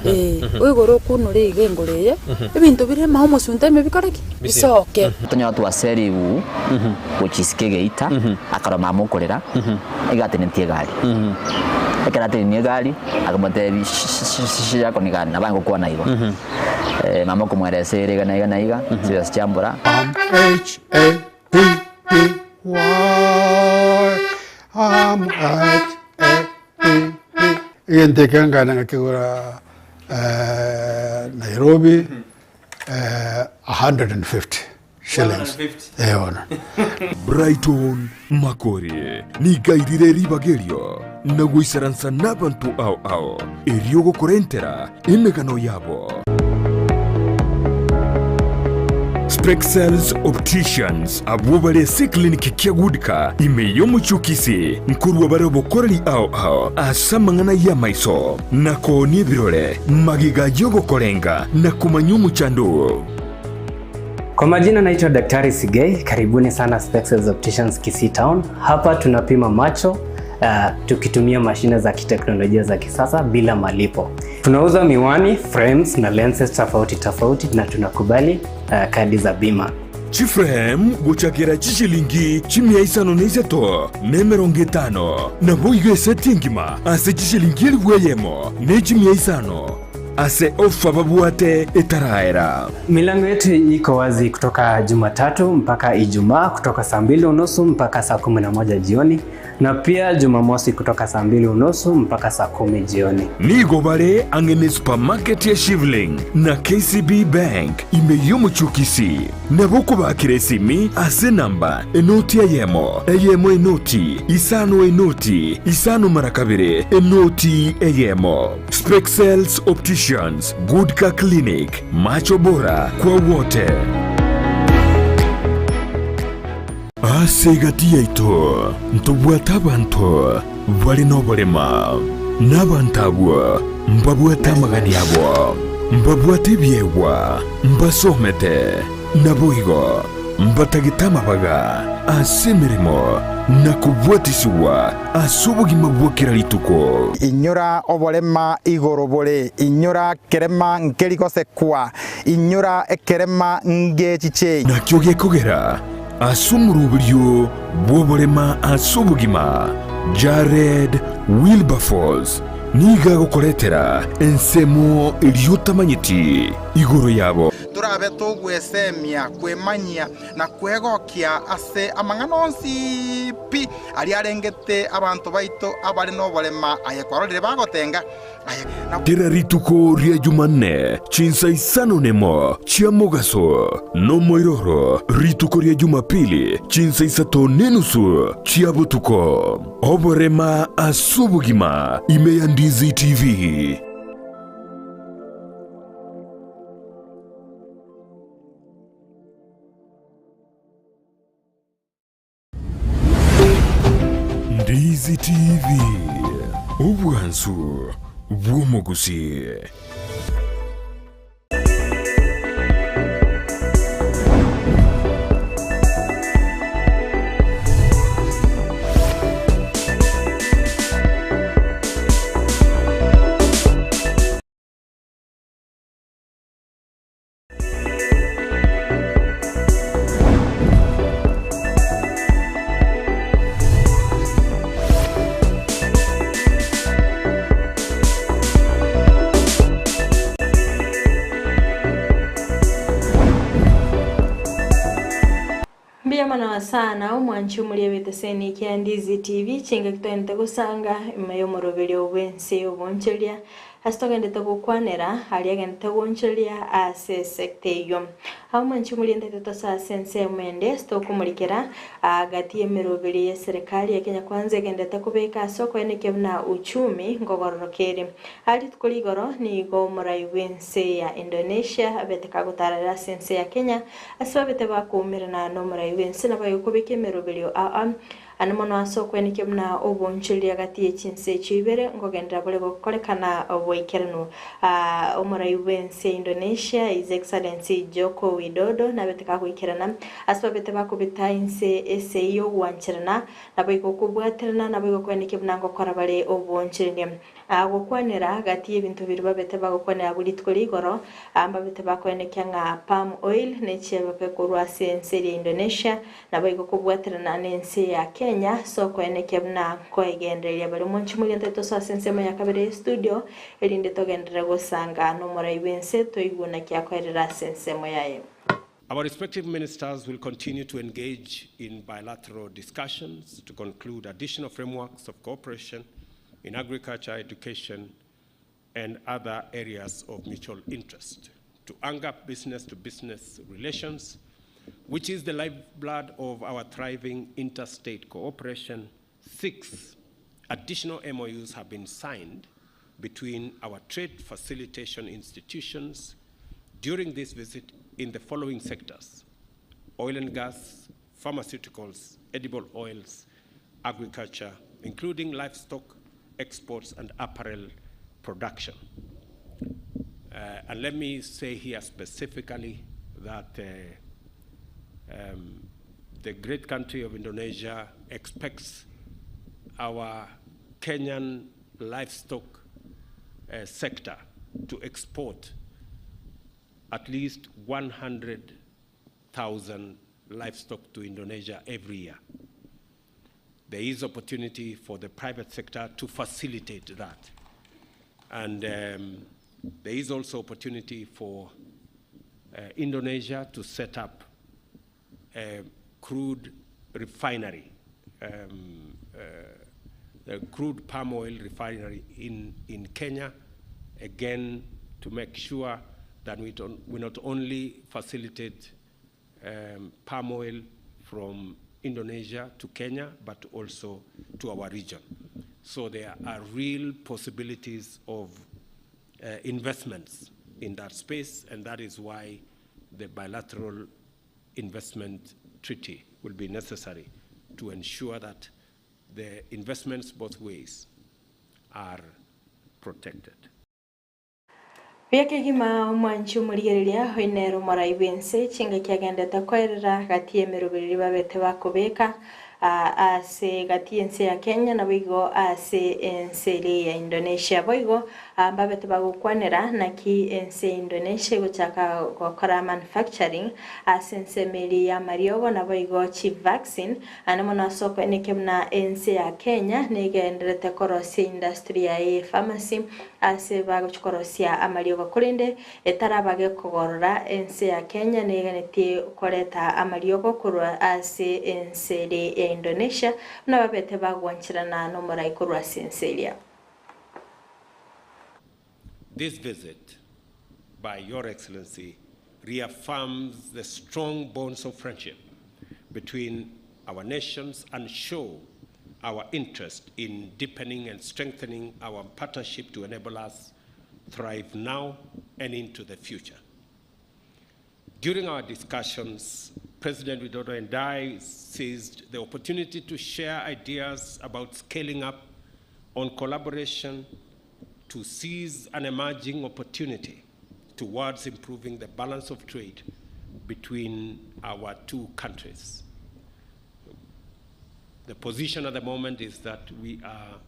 Ee, oigore okunore iga engoro eye, ebinto bire ime omosunte ime bikore ki? Bisoke. Tonyora twaserigwe gochia isiko egeita, akarora mama okorera, iga atenetie egari. Ekero atenenie egari, akamotebia shh yako ni gani, nabo aye gokwana igo. Mama okomweresa ere iga na iga na iga, chibesa chiambora. M H A P P Y M H A P P. Egento eke nkagenda ngakegora Nairobi 150 shillings. Eh bono. Brighton Makori nigo airire ribaga erio na goisaransa nabanto ao ao, erio gokorentera emegano yabo. Spexels Opticians abwo bare ase eclinic kia Goodka ime y'omochie o Kisii nkorwa bare obokoreri ao ao ase amang'ana y'amaiso na koonia ebirore magega y'ogokorenga na komanya omochando oo. Kwa majina naitwa Daktari Sigei, karibuni sana Spexels Opticians Kisii Town. Hapa tunapima macho tukitumia mashine za kiteknolojia za kisasa bila malipo. Tunauza miwani, frames na lenses tofauti tofauti na tunakubali kadi za bima. Chiframe gochakera chishilingi chimia isano na isato na emerongo etano, naboigo eseti engima ase chishilingi elifu eyemo ne chimia isano ase ofa babwate etaraera. Milango yetu iko wazi kutoka Jumatatu mpaka Ijumaa, kutoka saa 2:30 mpaka saa 11 jioni. na pia Jumamosi kutoka saa mbili unusu mpaka saa kumi jioni. Nigo bare ang'e ne supermarket ya Shivling na KCB Bank ime y'omochie o Kisii. Nabo okobakera esimi ase enamba enoti eyemo, eyemo enoti, isano enoti, isano mara kabere, enoti eyemo. Spexels Opticians, Good Car Clinic, Macho Bora kwa wote. Ase egati yaito ntobwate abanto bare noborema, na abanto abwo mbabwate amagani abo, mbabwate ebiegwa, mbasomete, naboigo mbatagete amabaga ase emeremo na kobwatisigwa ase obogima bwa kera rituko. Inyora oborema igoro bore, inyora kerema nkeri gosekwa, inyora ekerema ngechiche. Nakio gekogera ase omoroberio bw'oborema ase obogima, Jared Wilberforce nigo agokoretera ensemo eria otamanyeti igoro yabo. Torabe togwesemia, kwemanyia, na kwegokia ase amang'ana onsi pi aria arengete abanto baito abare noborema, aye kwarorire bagotenga, aye na. Kera rituko ria Jumanne chinsa isano nemo chia mogaso, nomoiroro rituko ria Jumapili chinsa isato nenusu chia botuko. Oborema ase obogima ime ya Ndizi TV. Ndizi TV, obwansu bw'omogusi. Mbuya mono sana omwanchi omoria bw'eteseni kia Ndizi TV chingaki togenderete gosanga ime y'omoroberio bw'ense y'obonchoria Ase togendete gokwanera aria agendete goonchoria ase esecta eyio. Abamanchi omorentete tosoe ase ensemo ende ase tokomorikera gati y'emeroberi y'eserekari ya Kenya Kwanza egendete kobeka ase okoenekia buna uchumi nkogororoka ere. Aa rituko rigoro nigo omorai bw'ense ya Indonesia abete kagotarera ase ense ya Kenya ase babete bakoumerana nomorai bw'ense naboigo kobeka emeroberio aa Ande mono ase okwenekia buna obonchoreria gati ye chinse echio ibere nkogenderera bore gokorekana oboikeranu. Omorai bw'ense ya Indonesia, His Excellency Joko Widodo nabete kagoikerana ase babete bakobeta inse esegi y'ogwancherana, naboigo okobwaterana, naboigo kwenekia buna ngokora bare obonchoreria. Gokwanera gati y'ebinto biria babete bagokwanera abwo rituko ria igoro, mbabete bakoenekia ng'a palm oil nechiebeke korwa ase ense eria ya Indonesia, Naboigo kobwaterana nense ya Kenya ase okoenekia buna nkoegendereria bare omonche moria tosoe ase ensemo ya kabere ye studio erinde togenderere gosanga nomorai bw'ense toigwe naki akoerera ase ensemo yaye. Our respective ministers will continue to engage in bilateral discussions to conclude additional frameworks of cooperation in agriculture, education, and other areas of mutual interest to anchor business-to-business relations, which is the lifeblood of our thriving interstate cooperation. 6 additional MOUs have been signed between our trade facilitation institutions during this visit in the following sectors: oil and gas, pharmaceuticals, edible oils, agriculture, including livestock exports and apparel production. And let me say here specifically that the great country of Indonesia expects our Kenyan livestock sector to export at least 100,000 livestock to Indonesia every year. There is opportunity for the private sector to facilitate that. And there is also opportunity for Indonesia to set up a crude refinery um, the crude palm oil refinery in, in Kenya, again to make sure that we, don't, we not only facilitate um, palm oil from Indonesia to Kenya, but also to our region. So there are real possibilities of uh, investments in that space, and that is why the bilateral investment treaty will be necessary to ensure that the investments both ways are protected. Buya kegima omwanchi omorigereria oinere omorai bw'ense chingaki agendete koerera gati y'emeroberi babete bakobeka ase gati y'ense ya Kenya naboigo ase ense ere ya Indonesia. Boigo mbabete bagokwanera naki ense ya Indonesia egochaka gokora manufacturing ase ensemo eria ya amariogo naboigo chivaccine ande mono ase okoenekia buna ense ya Kenya negendererete korosia industry yaye ye pharmacy ase bagochi korosia amariogo korende etaraba gekogorora ense ya Kenya neganetie koreta amariogo korwa ase ense ere ya Indonesia buna babete bagwancherana nomorai korwa ase ense eria. This visit by Your Excellency reaffirms the strong bonds of friendship between our nations and show our interest in deepening and strengthening our partnership to enable us thrive now and into the future. During our discussions, President Widodo and I seized the opportunity to share ideas about scaling up on collaboration to seize an emerging opportunity towards improving the balance of trade between our two countries. The position at the moment is that we are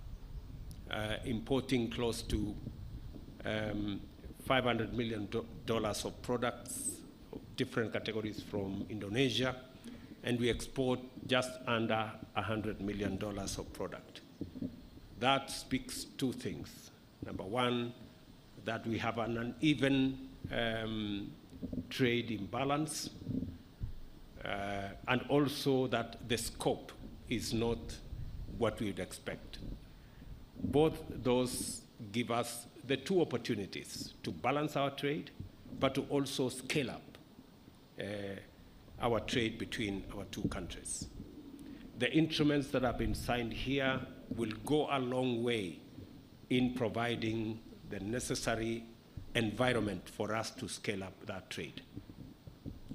importing close to $500 million of products of different categories from Indonesia, and we export just under $100 million of product. That speaks two things. Number one, that we have an uneven trade imbalance, and also that the scope is not what we would expect. Both those give us the two opportunities to balance our trade, but to also scale up our trade between our two countries. The instruments that have been signed here will go a long way in providing the necessary environment for us to scale up that trade.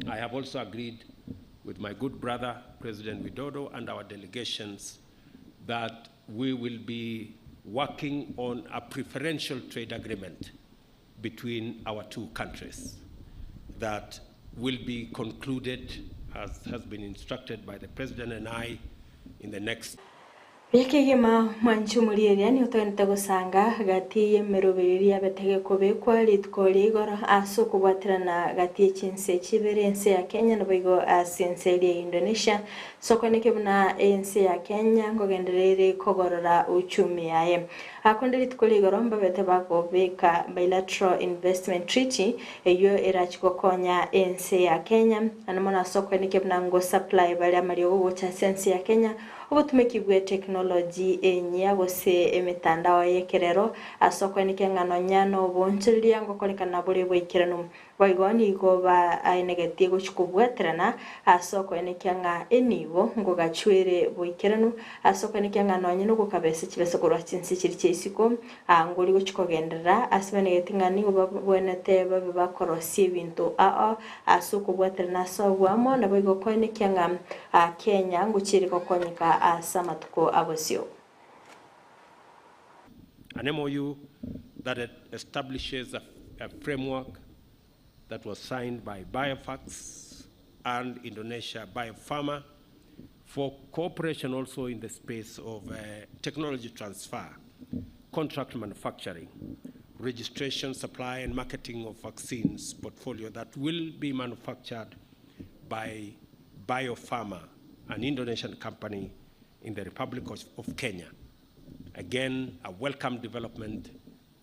I have also agreed with my good brother, President Widodo, and our delegations that we will be working on a preferential trade agreement between our two countries that will be concluded, as has been instructed by the President and I, in the next Buya kegima mwanchi omorieria nigo togenete gosanga gati y'emeroberi eria yabete gekobekwa rituko ria igoro ase okobwaterana gati y'echinse chibere ense ya Kenya naboigo ase ense eria ya Indonesia. Sokoneke buna ense ya Kenya nkogenderere kogorora uchumi yaye. Akonde rituko ria igoro mbabete bagobeka bilateral investment treaty eywo erachi gokonya ense ya Kenya naende mono ase okoenekia buna ngosupply bare amariogo gocha ase ense ya Kenya obotumeki bwe technology enyia gose emetandao y'ekerero ase okoenekia ng'a nonya na oboonchoreria ngokorekana bore boikeranu. Boigo nigo baenegetie gochia kobwaterana ase okoenekia ng'a enibo ngogachwere boikeranu ase okoenekia ng'a nonye nogokabesa chibesa korwa chinse chiria chia isiko ngori gochia kogenderera ase baenegetie ng'a nigo babwenerete babe bakorosia ebinto ao ase okobwaterana ase oboamo naboigo koenekia ng'a Kenya ngochia ere gokonyeka ase amatuko abosio. An MOU that establishes a framework that was signed by BioFax and Indonesia Biopharma for cooperation also in the space of technology transfer, contract manufacturing, registration, supply, and marketing of vaccines portfolio that will be manufactured by Biopharma, an Indonesian company in the Republic of Kenya. Again, a welcome development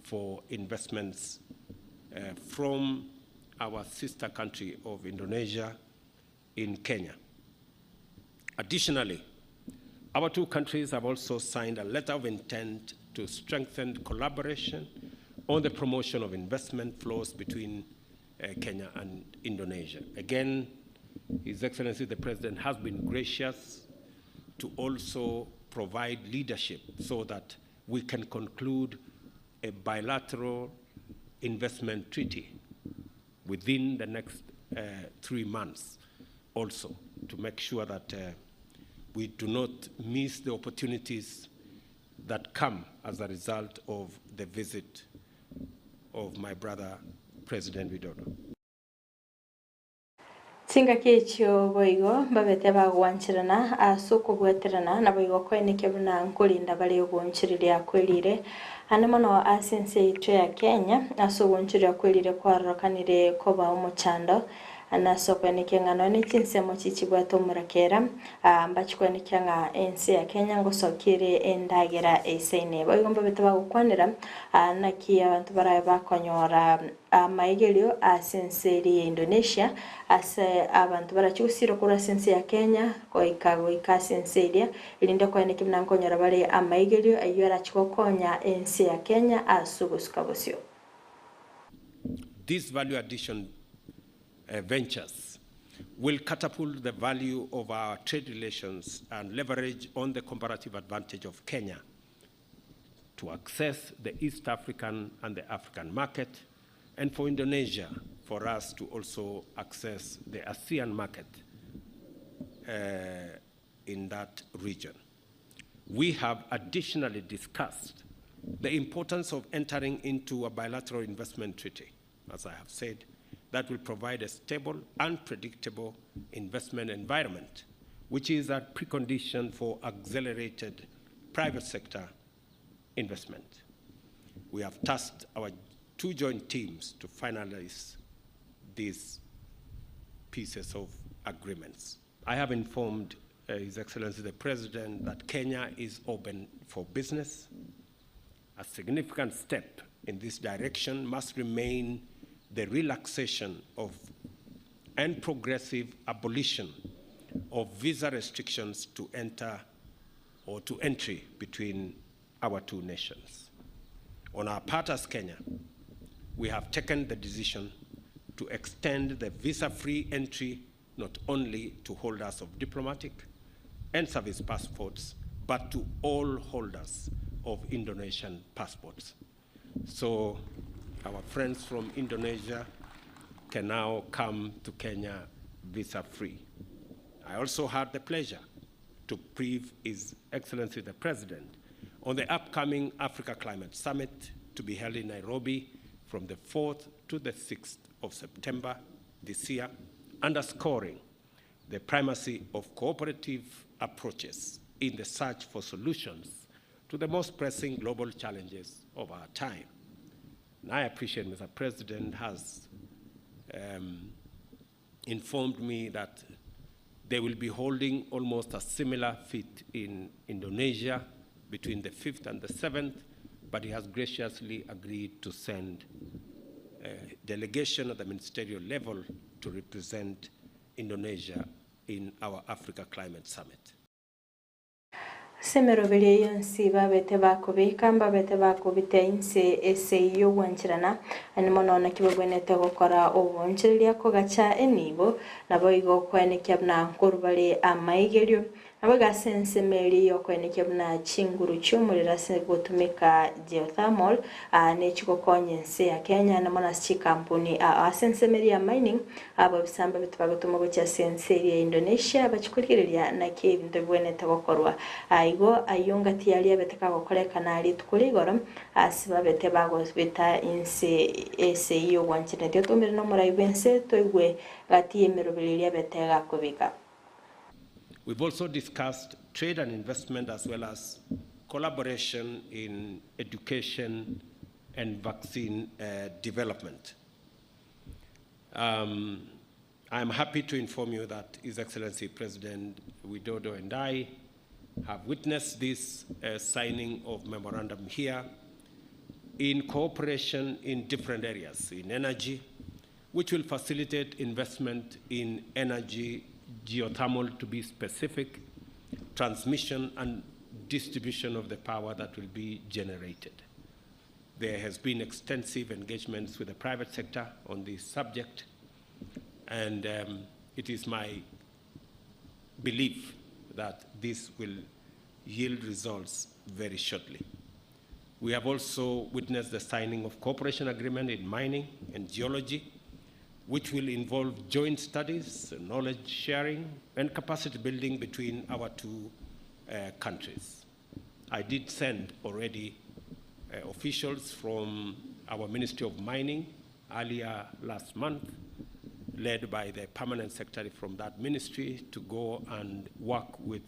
for investments from our sister country of Indonesia in Kenya. Additionally, Our two countries have also signed a letter of intent to strengthen collaboration on the promotion of investment flows between uh, Kenya and Indonesia. Again, His Excellency the President has been gracious to also provide leadership so that we can conclude a bilateral investment treaty within the next uh, 3 months also to make sure that uh, we do not miss the opportunities that come as a result of the visit of my brother, President Widodo. Chingaki echio boigo mbabete bagwancherana ase okobwaterana naboigo koenekia buna nkorinda bare ogoonchereria kwerire ande mono ase ense yaito ya Kenya ase ogoonchereria kwerire kwarorokanire koba omochando Ase okwenekia ng'a nonya ne chinsemo chichibwate omorakera, mbachikwenekia ng'a ense ya Kenya ngosokia ere endagera eisaine. Boigo mbabe tibagokwanera naki abanto barabe bakonyora amaigerio ase ense eria ya Indonesia, ase abanto barachie gosira korwa ase ense ya Kenya goika goika ase ense eria, erinde koenekia buna nkonyora bare amaigerio ayio arachie gokonya ense ya Kenya ase ogosuka bosio. These value addition uh, ventures will catapult the value of our trade relations and leverage on the comparative advantage of Kenya to access the East African and the African market, and for Indonesia, for us to also access the ASEAN market uh, in that region. We have additionally discussed the importance of entering into a bilateral investment treaty, as I have said, that will provide a stable and predictable investment environment, which is a precondition for accelerated private sector investment. We have tasked our two joint teams to finalize these pieces of agreements. I have informed uh, His Excellency the President that Kenya is open for business. A significant step in this direction must remain the relaxation of and progressive abolition of visa restrictions to enter or to entry between our two nations. On our part as Kenya, we have taken the decision to extend the visa-free entry not only to holders of diplomatic and service passports, but to all holders of Indonesian passports. So our friends from Indonesia can now come to Kenya visa-free. I also had the pleasure to brief His Excellency the President on the upcoming Africa Climate Summit to be held in Nairobi from the 4th to the 6th of September this year, underscoring the primacy of cooperative approaches in the search for solutions to the most pressing global challenges of our time. And I appreciate Mr. President has um, informed me that they will be holding almost a similar feat in Indonesia between the 5th and the 7th, but he has graciously agreed to send a delegation at the ministerial level to represent Indonesia in our Africa Climate Summit. Ase emeroberio eyio yonsi babete bakobeka, mbabete bakobitea inse ase y'ogwancherana, naende mono naki babwenerete gokora oboonchoreria kogacha enibo, naboigo koenekia buna nkorwa bare amaigerio. Naboigo ase ensemo eria y'okoenekia buna chinguru chi'omorero ase gotumeka geothermal nechigokonya ense ya Kenya na mono ase chikampuni ase ensemo eria ya mining, ababisa mbabe tibagotomwa gochia ase ense eria ya Indonesia bachie korigereria naki ebinto bibwenerete gokorwa. Igo ayio ngati yaria abete kagokorekana rituko ria igoro ase babete bagobeta inse ase y'ogwancherana. Tiga toumere nomorai bw'ense toigwe gati y'emeroberi eria abete gakobeka. We've also discussed trade and investment as well as collaboration in education and vaccine uh, development. Um, I'm happy to inform you that His Excellency President Widodo and I have witnessed this uh, signing of memorandum here in cooperation in different areas, in energy, which will facilitate investment in energy, geothermal to be specific, transmission and distribution of the power that will be generated. There has been extensive engagements with the private sector on this subject, and um, it is my belief that this will yield results very shortly. We have also witnessed the signing of cooperation agreement in mining and geology, which will involve joint studies, knowledge sharing, and capacity building between our two uh, countries. I did send already uh, officials from our Ministry of Mining earlier last month, led by the permanent secretary from that ministry, to go and work with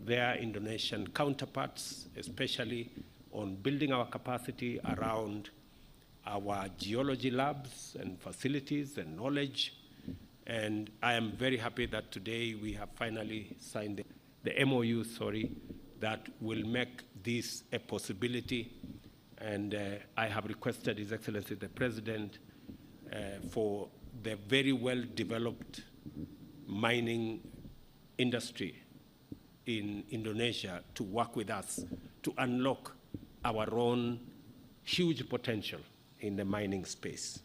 their Indonesian counterparts, especially on building our capacity around our geology labs and facilities and knowledge. And I am very happy that today we have finally signed the, the MOU, sorry, that will make this a possibility. And uh, I have requested His Excellency the President uh, for the very well developed mining industry in Indonesia to work with us to unlock our own huge potential in the mining space.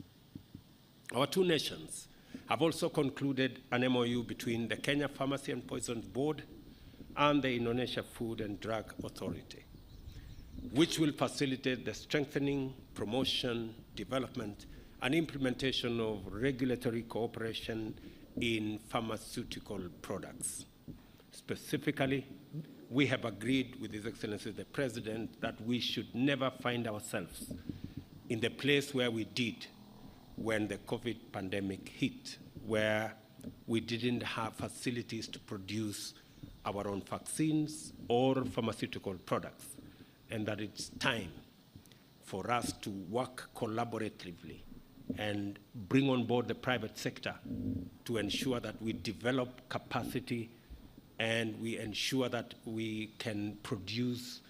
Our two nations have also concluded an MOU between the Kenya Pharmacy and Poisons Board and the Indonesia Food and Drug Authority, which will facilitate the strengthening, promotion, development, and implementation of regulatory cooperation in pharmaceutical products. Specifically, we have agreed with His Excellency the President that we should never find ourselves in the place where we did when the COVID pandemic hit, where we didn't have facilities to produce our own vaccines or pharmaceutical products, and that it's time for us to work collaboratively and bring on board the private sector to ensure that we develop capacity and we ensure that we can produce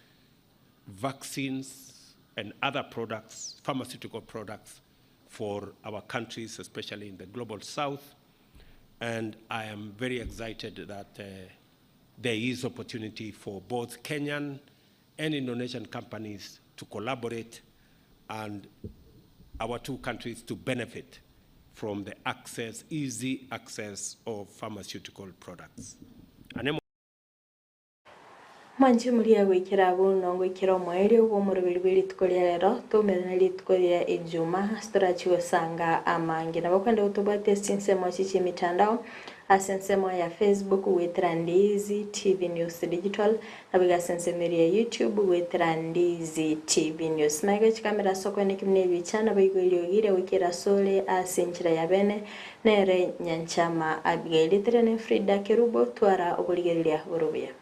vaccines and other products, pharmaceutical products, for our countries, especially in the global south. And I am very excited that uh, there is opportunity for both Kenyan and Indonesian companies to collaborate and our two countries to benefit from the access, easy access of pharmaceutical products. An Mwanche moria goikera abwo nogoikera omoerio bw'omoroberi bwe rituko ria rero toumerane rituko ria ejuma ase torachi gosanga amange nabo kwenda gotobwate ase chinsemo echi chia emitandao ase ensemo ya Facebook goetera Ndizi TV News Digital nabo iga ase ensemo eria ya YouTube goetera Ndizi TV News. Maiga chikamera ase okoeneki buna ebicha nabo igo eriogire goikera asore ase enchera ya bene nere Nyanchama Abigail. Rieta riane Frida Kerubo twara oborigereria bore obuya.